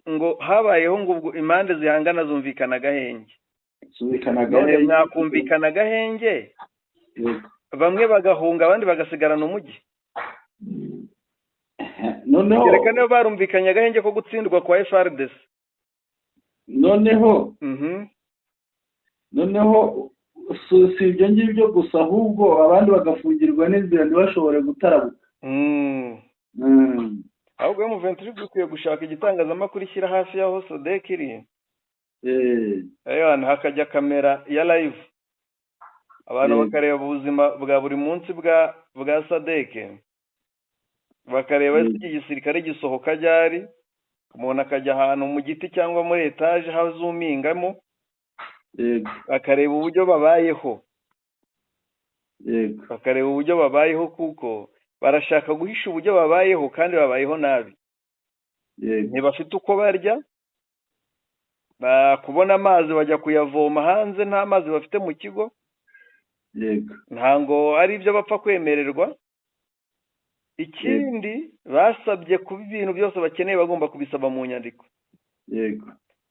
ngo habayeho ngo ubwo impande zihangana zumvikana agahenge. Zumvikana None agahenge. mwakumvikana agahenge, bamwe bagahunga, abandi bagasigarana umujyi? Noneho Kereka niba barumvikanye agahenge ko gutsindwa kwa FARDC. Noneho noneho si ibyo ngibyo gusa, ahubwo abandi bagafungirwa n'inzira, ntibashobore gutarabuka. Ahubwo M23 ikwiye gushaka igitangazamakuru ishyira hafi y'aho SADC iri, hakajya kamera ya live, abantu bakareba ubuzima bwa buri munsi bwa SADC, bakareba ese iki gisirikare gisohoka ryari, umuntu akajya ahantu mu giti cyangwa muri etaje hazumingamo, bakareba uburyo babayeho, bakareba uburyo babayeho, kuko barashaka guhisha uburyo babayeho kandi babayeho nabi. Ntibafite uko barya, kubona amazi bajya kuyavoma hanze, nta mazi bafite mu kigo. Ntabwo ari ibyo bapfa kwemererwa. Ikindi, basabye kuba ibintu byose bakeneye bagomba kubisaba mu nyandiko,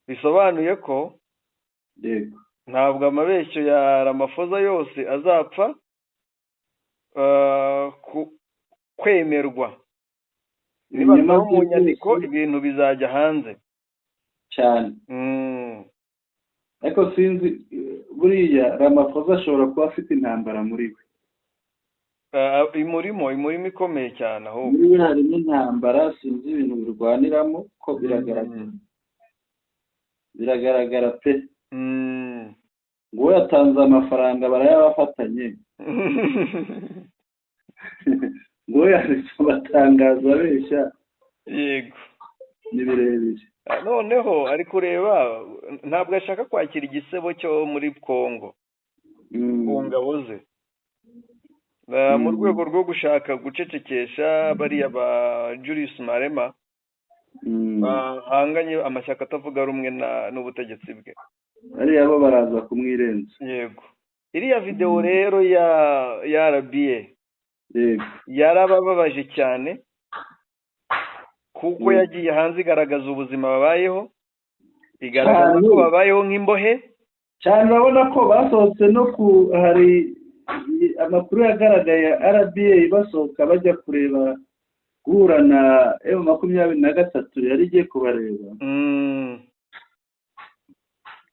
bisobanuye ko Ntabwo amabeshyo ya Ramaphosa yose azapfa kwemerwa. Ibinyoma Nibasaba mu bye nyandiko, byose ibintu bizajya hanze. Cyane. Ariko sinzi, buriya Ramaphosa ashobora kuba afite intambara muri we. Imurimo ikomeye cyane ahubwo. Muri we harimo intambara, sinzi ibintu birwaniramo ko biragaragara, biragaragara pe. Ngo we yatanze amafaranga barayabafatanye, ngo we yanditse amatangazo abeshya. Ni birebire. Noneho ari kureba, ntabwo ashaka kwakira igisebo cyo muri Congo ku ngabo ze, mu rwego rwo gushaka gucecekesha bariya ba Julius Malema bahanganye, amashyaka atavuga rumwe n'ubutegetsi bwe. Bariya bo baraza kumwirenza. Yego, iriya videwo rero ya RBA yarabababaje cyane kuko yagiye hanze igaragaza ubuzima babayeho, igaragaza ko babayeho nk'imbohe. Cyane, urabona ko basohotse no ku, hari amakuru yagaragaye ya RBA basohoka bajya kureba, guhura na M23 yari igiye kubareba.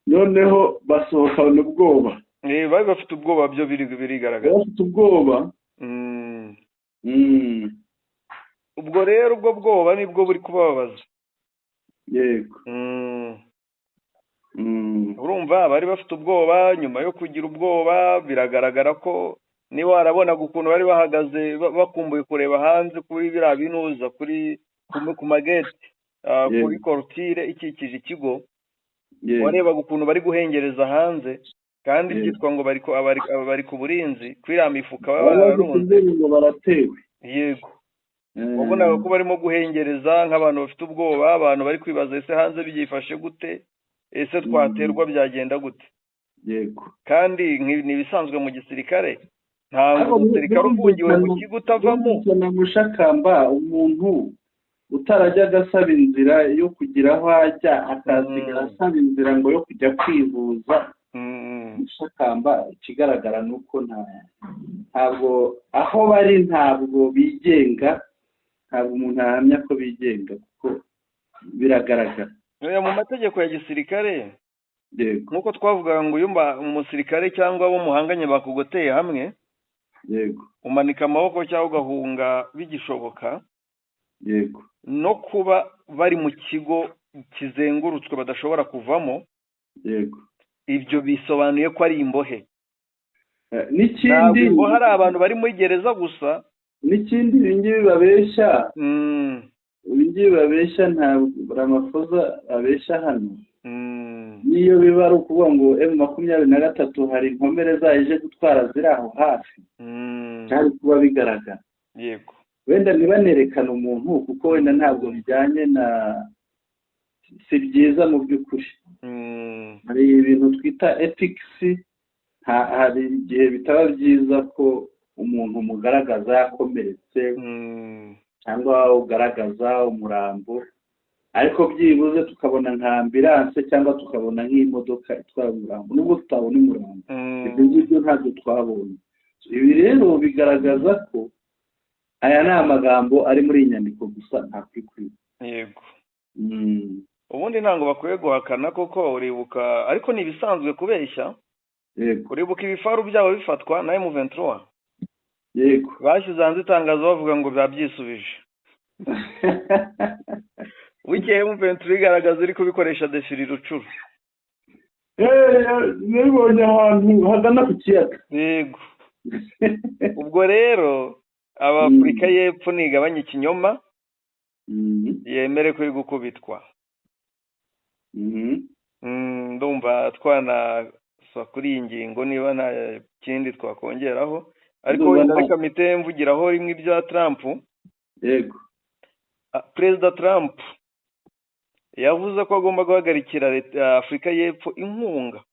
Noneho basohokana ubwoba. Bari bafite ubwoba, byo birigaragaza. Bafite ubwoba. Ubwo rero ubwo bwoba nibwo buri kubababaza. Urumva bari bafite ubwoba. Nyuma yo kugira ubwoba, biragaragara ko niba warabonaga ukuntu bari bahagaze bakumbuye kureba hanze kuri biriya binuza kuri ku mageti, kuri clôture ikikije ikigo, warebaga ukuntu bari guhengereza hanze kandi byitwa ngo bari ku burinzi kuri iriya mifuka baba bari bafite bararunze. Ubwoba ngo baratewe. Yego, wabonaga ko barimo guhengereza nk'abantu bafite ubwoba, abantu bari kwibaza: ese hanze byifashe gute? Ese twaterwa byagenda gute? Kandi ni ibisanzwe mu gisirikare, ntabwo Ariko umusirikare ufungiwe mu kigo utavamo. Birumvikana, Mushakamba, umuntu utarajyaga asaba inzira yo kugira aho ajya akasigara asaba inzira ngo yo kujya kwivuza. Mushakamba, ikigaragara ni uko ntabwo aho bari ntabwo bigenga, ntabwo umuntu ahamya ko bigenga kuko biragaragara. Oya, mu mategeko ya gisirikare, nk'uko twavugaga ngo iyo umusirikare cyangwa abo muhanganye bakugoteye hamwe, umanika amaboko cyangwa ugahunga bigishoboka. No kuba bari mu kigo kizengurutswe badashobora kuvamo, ibyo bisobanuye ko ari imbohe. N'ikindi, Ntabwo imbohe ari abantu bari muri gereza gusa. N'ikindi, ibi ngibi babeshya, ibi ngibi babeshya, ntabwo Ramaphosa abeshya hano. N'iyo biba ari ukuvuga ngo M23 hari inkomere zayo ije gutwara ziri aho hafi, byari kuba bigaragara. Wenda ntibanerekane umuntu kuko wenda ntabwo bijyanye na, si byiza mu by'ukuri. Hari ibintu twita ethics, hari igihe bitaba byiza ko umuntu mugaragaza yakomeretse cyangwa ugaragaza umurambo, ariko byibuze tukabona nka ambulance cyangwa tukabona nk'imodoka itwara umurambo, nubwo tutabona umurambo. Ibyo ngibyo ntabwo twabonye. Ibi rero bigaragaza ko aya ni amagambo ari muri iyi nyandiko gusa, nta kuri kuri. Ubundi ntabwo bakwiye guhakana kuko uribuka, ariko ni ibisanzwe kubeshya. Uribuka ibifaru byabo bifatwa na M23, bashyize hanze itangazo bavuga ngo biba byisubije. Bukeye M23 igaragaza iri kubikoresha défilé Rutshuru. Nabibonye ahantu hagana ku kiyaga. Yego, ubwo rero Abafurika y'Epfo nigabanya ikinyoma, yemere ko iri gukubitwa. Ndumva twanaswa kuri iyi ngingo niba nta kindi twakongeraho, ariko Ndumva wenda reka mpite mvugiraho rimwe ibya Trump. Perezida Trump yavuze ko agomba guhagarikira leta ya Afurika y'Epfo inkunga,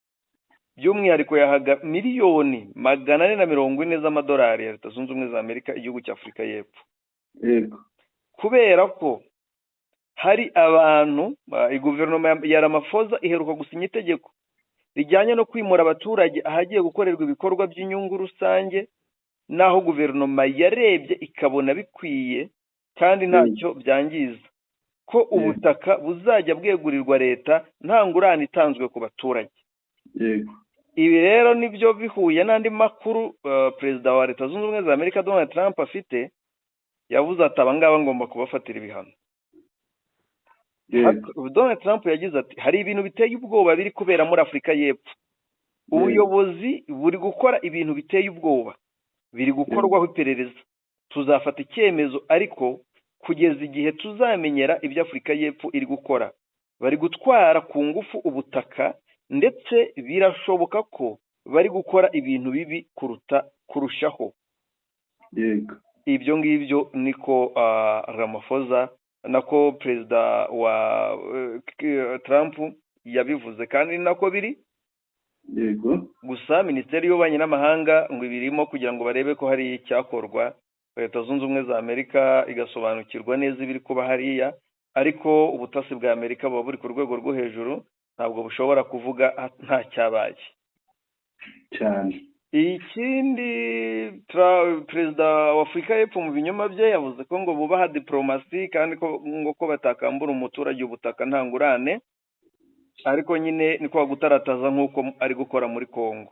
by'umwihariko yahaga miliyoni 440 z'amadolari ya Leta Zunze Ubumwe za Amerika igihugu cya Afurika y'Epfo, kubera ko hari abantu, guverinoma ya Ramaphosa iheruka gusinya itegeko rijyanye no kwimura abaturage ahagiye gukorerwa ibikorwa by'inyungu rusange, n'aho guverinoma yarebye ikabona bikwiye kandi ntacyo byangiza, ko ubutaka buzajya bwegurirwa leta nta ngurane itanzwe ku baturage. Ibi rero nibyo bihuye n'andi makuru perezida wa Leta Zunze Ubumwe za Amerika Donald Trump afite. Yavuze ati: "Aba ngaba ngomba kubafatira ibihano." Donald Trump yagize ati: "Hari ibintu biteye ubwoba biri kubera muri Afurika y'Epfo. Ubuyobozi buri gukora ibintu biteye ubwoba, biri gukorwaho iperereza. Tuzafata icyemezo, ariko kugeza igihe tuzamenyera ibyo Afurika y'Epfo iri gukora, bari gutwara ku ngufu ubutaka, ndetse birashoboka ko bari gukora ibintu bibi kuruta kurushaho." Ibyo ngibyo niko Ramaphosa, nako perezida wa Trump yabivuze, kandi ni nako biri. Gusa Minisiteri y'Ububanyi n'Amahanga ngo ibirimo kugira ngo barebe ko hari icyakorwa, Leta Zunze Ubumwe za Amerika igasobanukirwa neza ibiri kuba hariya. Ariko ubutasi bwa Amerika buba buri ku rwego rwo hejuru, ntabwo bushobora kuvuga nta cyabaye. Ikindi, perezida wa Afurika y'Epfo mu binyoma bye yavuze ko ngo bubaha diporomasi, kandi ko ngo ko batakambura umuturage ubutaka nta ngurane. Ariko nyine ni kwa gutarataza nk'uko ari gukora muri Congo.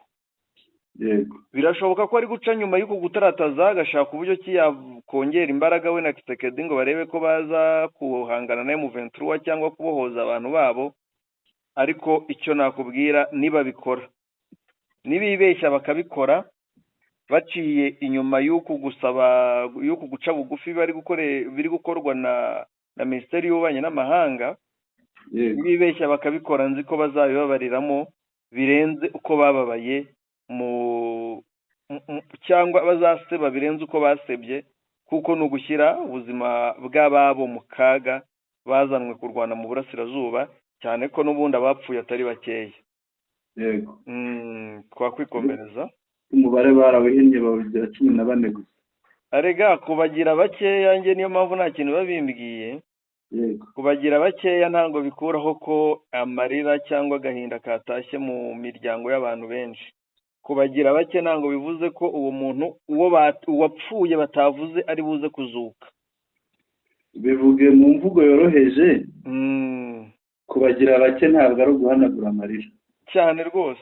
Birashoboka ko ari guca nyuma y'uko gutarataza, agashaka uburyo ki yakongera imbaraga we na Tshisekedi ngo barebe ko baza guhangana na M23 cyangwa kubohoza abantu babo. Ariko icyo nakubwira, nibabikora, nibibeshya bakabikora baciye inyuma y'uku gusaba, y'uku guca bugufi bari gukore, biri gukorwa na Minisiteri y'Ububanyi n'Amahanga, nibibeshya bakabikora, nzi ko bazabibabariramo birenze uko bababaye mu cyangwa bazaseba birenze uko basebye, kuko ni ugushyira ubuzima bw'ababo mu kaga bazanwe kurwana mu burasirazuba, cyane ko n'ubundi abapfuye atari bakeya. Twakwikomereza. Umubare barawuhinnye, bawugira 14 gusa. Arega kubagira bakeya, njye niyo mpamvu nta kintu biba bimbwiye. Kubagira bakeya ntabwo bikuraho ko amarira cyangwa agahinda katashye mu miryango y'abantu benshi. Kubagira bake ntabwo bivuze ko uwo muntu, uwo uwapfuye batavuze, ari buze kuzuka. Bivuge mu mvugo yoroheje, kubagira bake ntabwo ari uguhanagura amarira. Cyane rwose.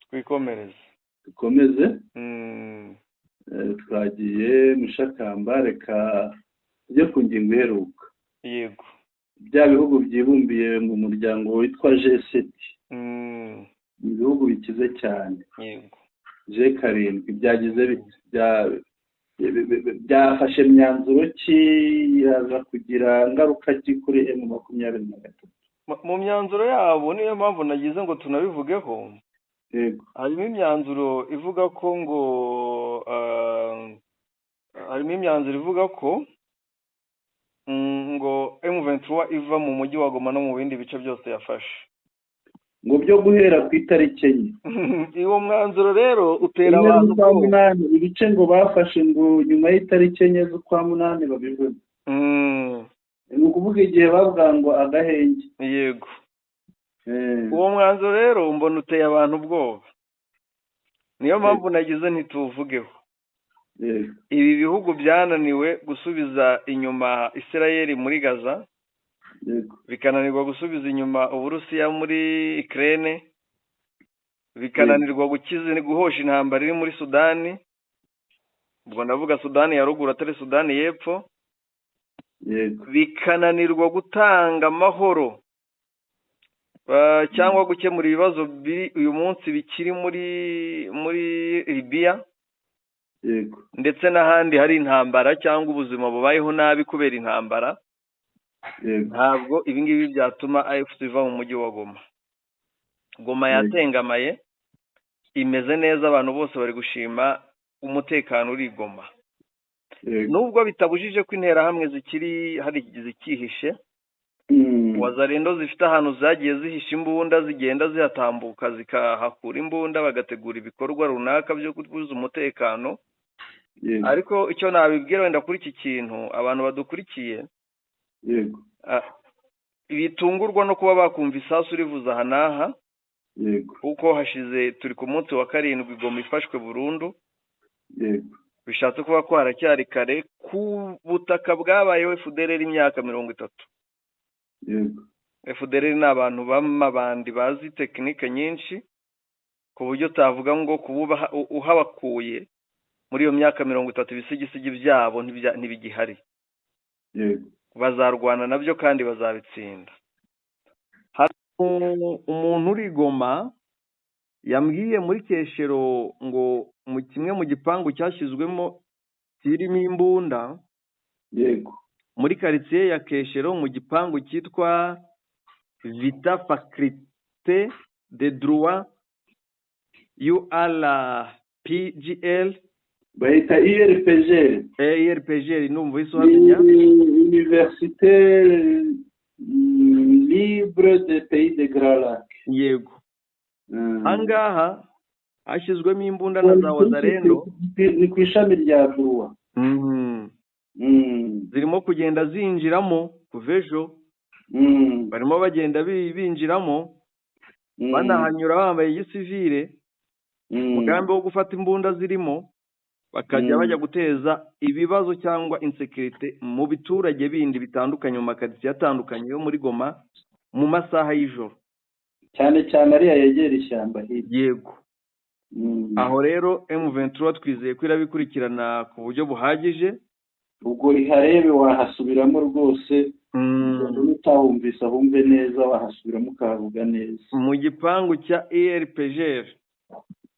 Twikomereze. Dukomeze. Twagiye Mushakamba, reka tujye ku ngingo iheruka. Bya bihugu byibumbiye mu muryango witwa G7, ni ibihugu bikize cyane. G7 byagize bite? Byafashe myanzuro ki? Iraza kugira ngaruka ki kuri M23? Mu myanzuro yabo, niyo mpamvu nagize ngo tunabivugeho, harimo imyanzuro ivuga ko ngo harimo imyanzuro ivuga ko ngo M23 iva mu mujyi wa Goma no mu bindi bice byose yafashe. Ngo byo guhera ku itariki 4. Uwo mwanzuro rero utera 4 abantu z'ukwa ubwoba. munani, ibice ngo bafashe ngo nyuma y'itariki 4 z'ukwa munani babivemo. Ni ukuvuga igihe bavuga ngo agahenge. Uwo mwanzuro rero mbona uteye abantu ubwoba, niyo mpamvu nagize ntituwuvugeho. Ibi bihugu byananiwe gusubiza inyuma Isirayeli muri Gaza, bikananirwa gusubiza inyuma Uburusiya muri Ukraine, bikananirwa gukiza, guhosha intambara iri muri Sudani, ubwo ndavuga Sudani ya ruguru atari Sudani y'Epfo, bikananirwa gutanga amahoro cyangwa gukemura ibibazo biri uyu munsi bikiri muri Libiya, ndetse n'ahandi hari intambara cyangwa ubuzima bubayeho nabi kubera intambara, ntabwo ibi ngibi byatuma AFC iva mu mujyi wa Goma. Goma yatengamaye, imeze neza, abantu bose bari gushima umutekano uri i Goma, nubwo bitabujije ko interahamwe zikiri hari zikihishe. Wazalendo zifite ahantu zagiye zihisha imbunda, zigenda zihatambuka zikahakura imbunda, bagategura ibikorwa runaka byo kubuza umutekano. Ariko icyo nabibwira wenda kuri iki kintu abantu badukurikiye, Bitungurwa no kuba bakumva isasu rivuze aha n'aha, kuko hashize, turi ku munsi wa 7 Goma ifashwe burundu. Bishatse kuba ko haracyari kare ku butaka bwabayeho FDLR imyaka 30. FDLR ni abantu b'amabandi bazi tekinike nyinshi, ku buryo utavuga ngo kuba uhabakuye muri iyo myaka 30 ibisigisigi byabo ntibigihari. Bazarwana nabyo kandi bazabitsinda. Hari umuntu uri Goma yambwiye muri Keshero ngo mu kimwe mu gipangu cyashyizwemo kirimo imbunda, muri karitsiye ya Keshero mu gipangu cyitwa Vita Faculté de Droit URPGL. Bayita URPGL. URPGL, numva uhise uhamenya. Université Libre de Pays de Grands Lacs. Yego, ahangaha hashyizwemo imbunda na za Wazalendo. Ni ku ishami rya droit. Zirimo kugenda zinjiramo kuva ejo, barimo bagenda binjiramo, banahanyura bambaye igisivire, umugambi wo gufata imbunda zirimo bakajya bajya guteza ibibazo cyangwa insécurité mu biturage bindi bitandukanye, mu makaritsiye atandukanye yo muri Goma mu masaha y'ijoro. Cyane cyane ariya yegera ishyamba hirya. Yego. Aho rero M23 twizeye ko irabikurikirana ku buryo buhagije. Ubwo iharebe wahasubiramo rwose, utahumvise ahumve neza, wahasubiramo ukahavuga neza. Mu gipangu cya URPGR.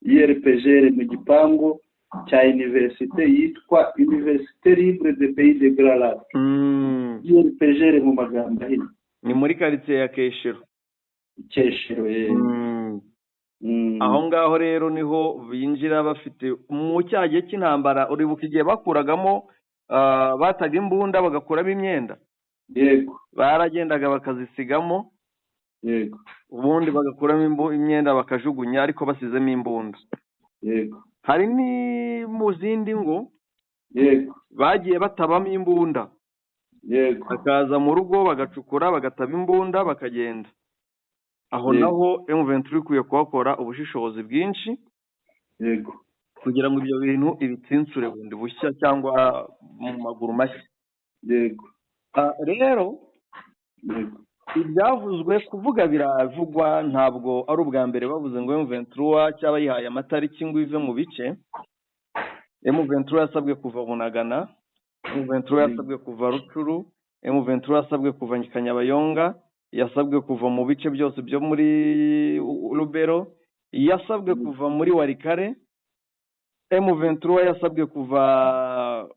URPGR, mu gipangu cya université yitwa Université Libre de Pays de Grands Lacs, URPGR mu magambo ahinnye. Ni muri karitsiye ya Keshero. Keshero. Aho ngaho rero niho binjira bafite mu cya gihe cy'intambara. Uribuka igihe bakuragamo, bataga imbunda bagakuramo imyenda? Yego. Baragendaga bakazisigamo, ubundi bagakuramo imyenda bakajugunya, ariko basizemo imbunda. Hari ni mu zindi ngo bagiye batabamo imbunda, bakaza mu rugo bagacukura, bagataba imbunda, bakagenda. Aho naho M23 ikwiye kuhakora ubushishozi bwinshi kugira ngo ibyo bintu ibitsinsure bundi bushya cyangwa mu maguru mashya. Rero ibyavuzwe kuvuga biravugwa, ntabwo ari ubwa mbere bavuze ngo M23 cyaba yihaye amatariki ngo ive mu bice. M23 yasabwe kuva Bunagana, M23 yasabwe kuva Rutshuru, M23 yasabwe kuva Kanyabayonga, yasabwe kuva mu bice byose byo muri Lubero, yasabwe kuva muri Walikale, M23 yasabwe kuva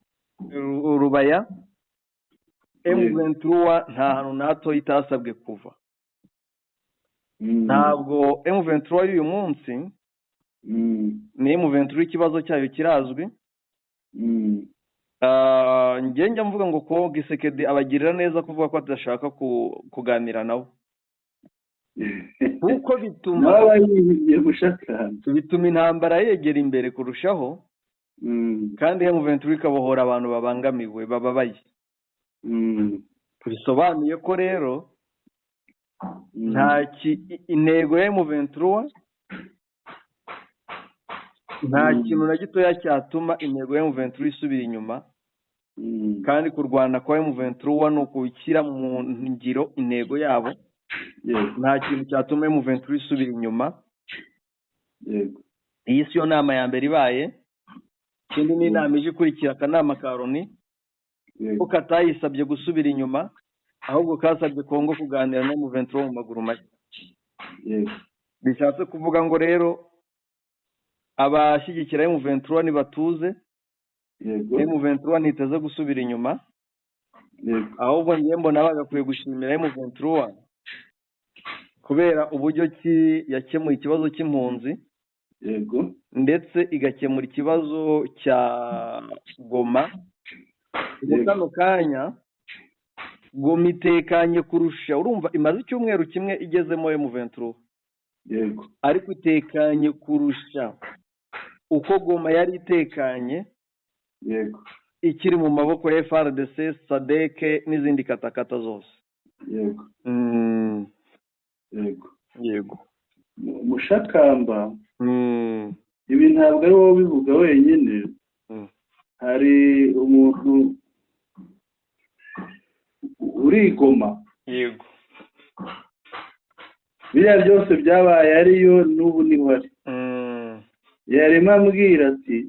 Rubaya. M23 nta hantu na hato itasabwe kuva. Ntabwo M23 y'uyu munsi ni M23, ikibazo cyayo kirazwi. Njye njya mvuga ngo ko Tshisekedi abagirira neza kuvuga ko adashaka kuganira nabo, kuko bituma nawe yihimye gushakana. Bituma intambara yegera imbere kurushaho, kandi M23 ikabohora abantu babangamiwe, bababaye. Bisobanuye ko rero nta intego ya M23, nta kintu na gitoya cyatuma intego ya M23 isubira inyuma. Kandi kurwana kwa M23 ni ukushyira mu ngiro intego yabo. Nta kintu cyatuma M23 isubira inyuma. Iyi si yo nama ya mbere ibaye, ikindi ni inama ije ikurikira akanama ka Loni ko katayisabye gusubira inyuma, ahubwo kasabye Kongo kuganira na M23 mu maguru mashya. Bishatse kuvuga ngo rero abashyigikira M23 nibatuze, M23 ntiteze gusubira inyuma. Ahubwo njye mbona bagakwiye gushimira M23 kubera uburyo ki yakemuye ikibazo cy'impunzi, ndetse igakemura ikibazo cya Goma. Ubu kano kanya Goma itekanye kurusha, urumva imaze icyumweru kimwe igezemo M23, ariko itekanye kurusha uko Goma yari itekanye ikiri mu maboko ya FARDC, SADC n'izindi katakata zose. Yego. Yego. Yego. Mushakamba, ibi ntabwo ari wowe ubivuga wenyine. Hari umuntu urigoma. Yego. Biriya byose byabaye ariyo, n'ubu niho ari. Yarimo ambwira ati: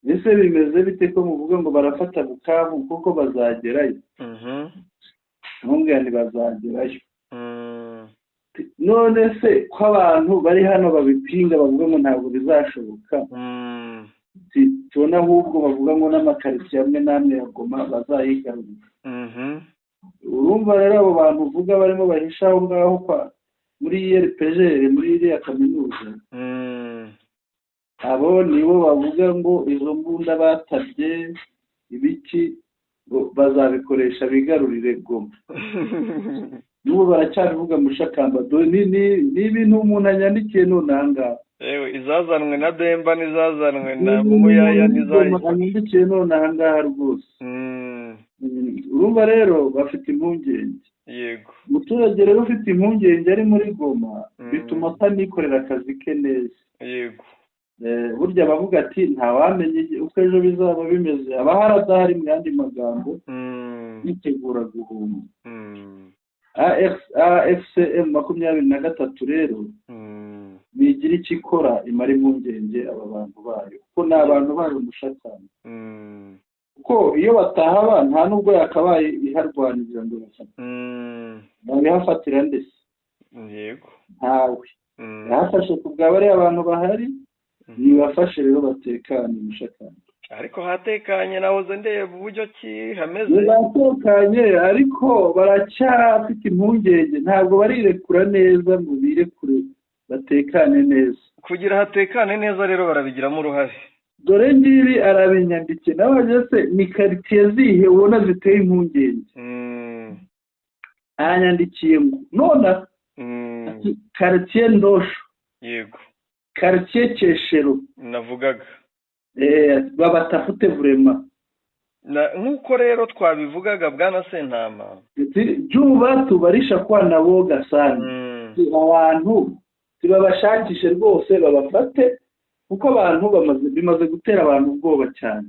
"Ese bimeze bite ko muvuga ngo barafata Bukavu, kuko bazagerayo?" Ntumbwira ntibazagerayo. None se ko abantu bari hano babipinga, bavuga ngo ntabwo bizashoboka? Tubona ahubwo bavuga ngo n'amakaritsiye amwe n'amwe ya Goma bazayigarurira. Urumva rero, abo bantu uvuga barimo bahisha aho ngaho kwa muri IRPGR, muri iriya kaminuza, abo nibo bavuga ngo izo mbunda batabye ibiki ngo bazabikoresha bigarurire Goma. N'ubu baracyabivuga, Mushakamba. Dore ni ibintu umuntu anyandikiye none aha ngaha. Yewe, izazanwe na Bemba n'izazanwe na Muyaya n'izayi Anyandikiye none aha ngaha rwose. Urumva rero bafite impungenge. Umuturage rero ufite impungenge ari muri Goma, bituma atanikorera akazi ke neza. Burya bavuga ati ntawamenya uko ejo bizaba bimeze, abahari adahari, mu yandi magambo, yitegura guhunga. AFC M23 rero bigira icyo ikora imara impungenge aba bantu bayo, kuko ni abantu bayo, umushakamba. Kuko iyo batahaba, nta nubwo yakabaye iharwanirira ngo bafate. Babihafatira ndetse? Ntawe. Yahafashe ku bwa bariya abantu bahari. Nibafashe rero batekane, umushakamba. Ariko hatekanye, nahoze ndeba uburyo ki hameze. Batekanye, ariko baracyafite impungenge, ntabwo barirekura neza ngo birekure batekane neza. Kugira hatekane neza rero barabigiramo uruhare. Dore ngiri arabinyandikiye nawe se: "Ni karitsiye zihe ubona ziteye impungenge?" Aranyandikiye ngo none ati: "Karitsiye Ndosho, karitsiye Keshero." Navugaga. Babatafute vraiment. Nk'uko rero twabivugaga, bwana Sentama. Juu batu barisha kuwa na woga sana. Abantu tibabashakishe rwose, babafate, kuko abantu bamaze bimaze gutera abantu ubwoba cyane.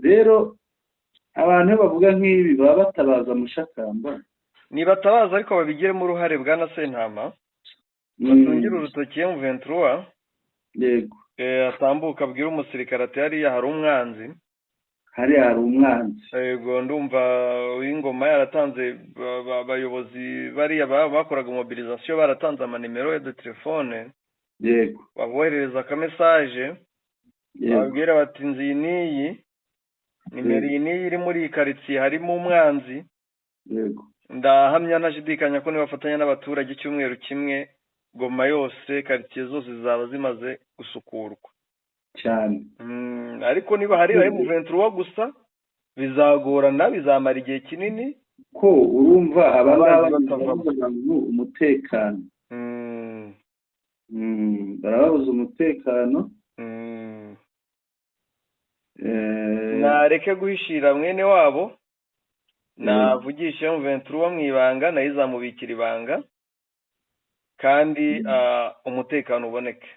Rero abantu iyo bavuga nk'ibi baba batabaza, Mushakamba. Nibatabaza, ariko babigiremo uruhare, bwana Sentama, batungire urutoki M23. Atambuka abwira umusirikare ati: "Hariya hari umwanzi." Hariya hari umwanzi. Yego, ndumva uw'ingoma yaratanze abayobozi bariya bakoraga mobilisation, baratanze amanimero de telefone. Baboherereza akamesaje, bababwira bati: "Inzu iyi n'iyi, nimero iyi n'iyi, iri muri iyi karitsiye, harimo umwanzi." Ndahamya ntashidikanya ko nibafatanya n'abaturage, icyumweru kimwe Goma yose, karitsiye zose zizaba zimaze gusukurwa. Cyane. Ariko niba hari M23 gusa, bizagorana, bizamara igihe kinini. Ko urumva aba ngaba Abanzi batavamo. barabuza abantu umutekano. Barababuza umutekano. Nareke guhishira mwene wabo, navugishe M23 mu ibanga, nayo izamubikira ibanga, kandi umutekano uboneke.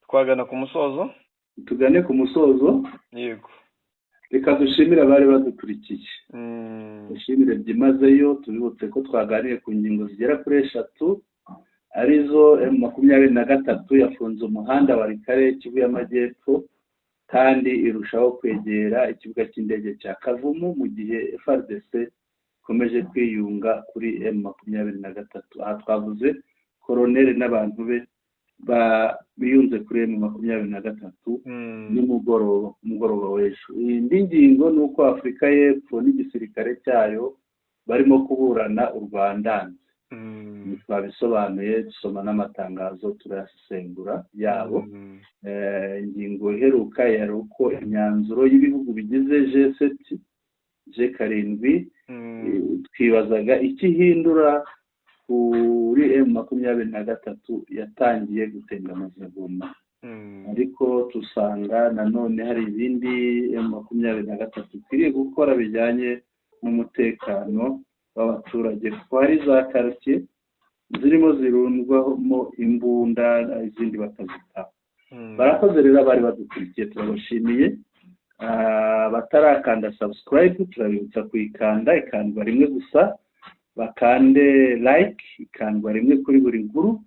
Twagana ku musozo. Tugane ku musozo. Yego. Reka dushimire abari badukurikiye. Dushimire byimazeyo. Tubibutse ko twaganiriye ku ngingo zigera kuri eshatu, arizo M23 yafunze umuhanda wa Walikale, Kivu y'Amajyepfo, kandi irushaho kwegera ikibuga cy'indege cya Kavumu, mu gihe FARDC ikomeje kwiyunga kuri M23. Aha twavuze koroneri n'abantu be biyunze kuri M23 nimugoroba, ku mugoroba w'ejo. Indi ngingo ni uko Afurika y'Epfo n'igisirikare cyayo barimo kuburana u Rwandanze. Twabisobanuye, dusoma n'amatangazo, turayasesengura yabo. Ingingo iheruka yari uko imyanzuro y'ibihugu bigize G7, G7, twibazaga icyo ihindura kuri M23 yatangiye gutengamaza Goma. Ariko tusanga nanone hari ibindi M23 ikwiriye gukora bijyanye n'umutekano w'abaturage, kuko hari za quartier zirimo zirundwamo imbunda, izindi bakazitaha. Barakoze rero abari badukurikiye, turabashimiye. Batarakanda subscribe, turabibutsa kuyikanda, ikandwa rimwe gusa. Bakande like, ikandwa rimwe kuri buri nkuru.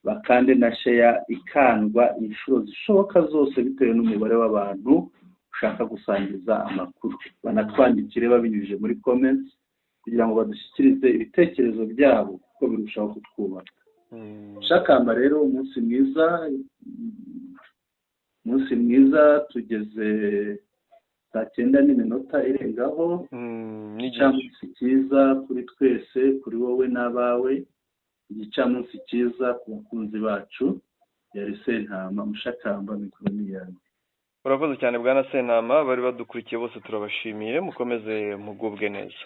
Bakande na share, ikandwa inshuro zishoboka zose bitewe n'umubare w'abantu ushaka gusangiza amakuru. Banatwandikire babinyujije muri comments kugira ngo badushyikirize ibitekerezo byabo, kuko birushaho kutwubaka. Shakamba rero, umunsi mwiza, umunsi mwiza. Tugeze saa 9 n'iminota irengaho. Igicamunsi cyiza kuri twese, kuri wowe n'abawe. Igicamunsi cyiza ku bakunzi bacu. Yari Sentama Mushakamba, mikoro ni yawe. Urakoze cyane, bwana Sentama. Bari badukurikiye bose turabashimiye, mukomeze mugubwe neza.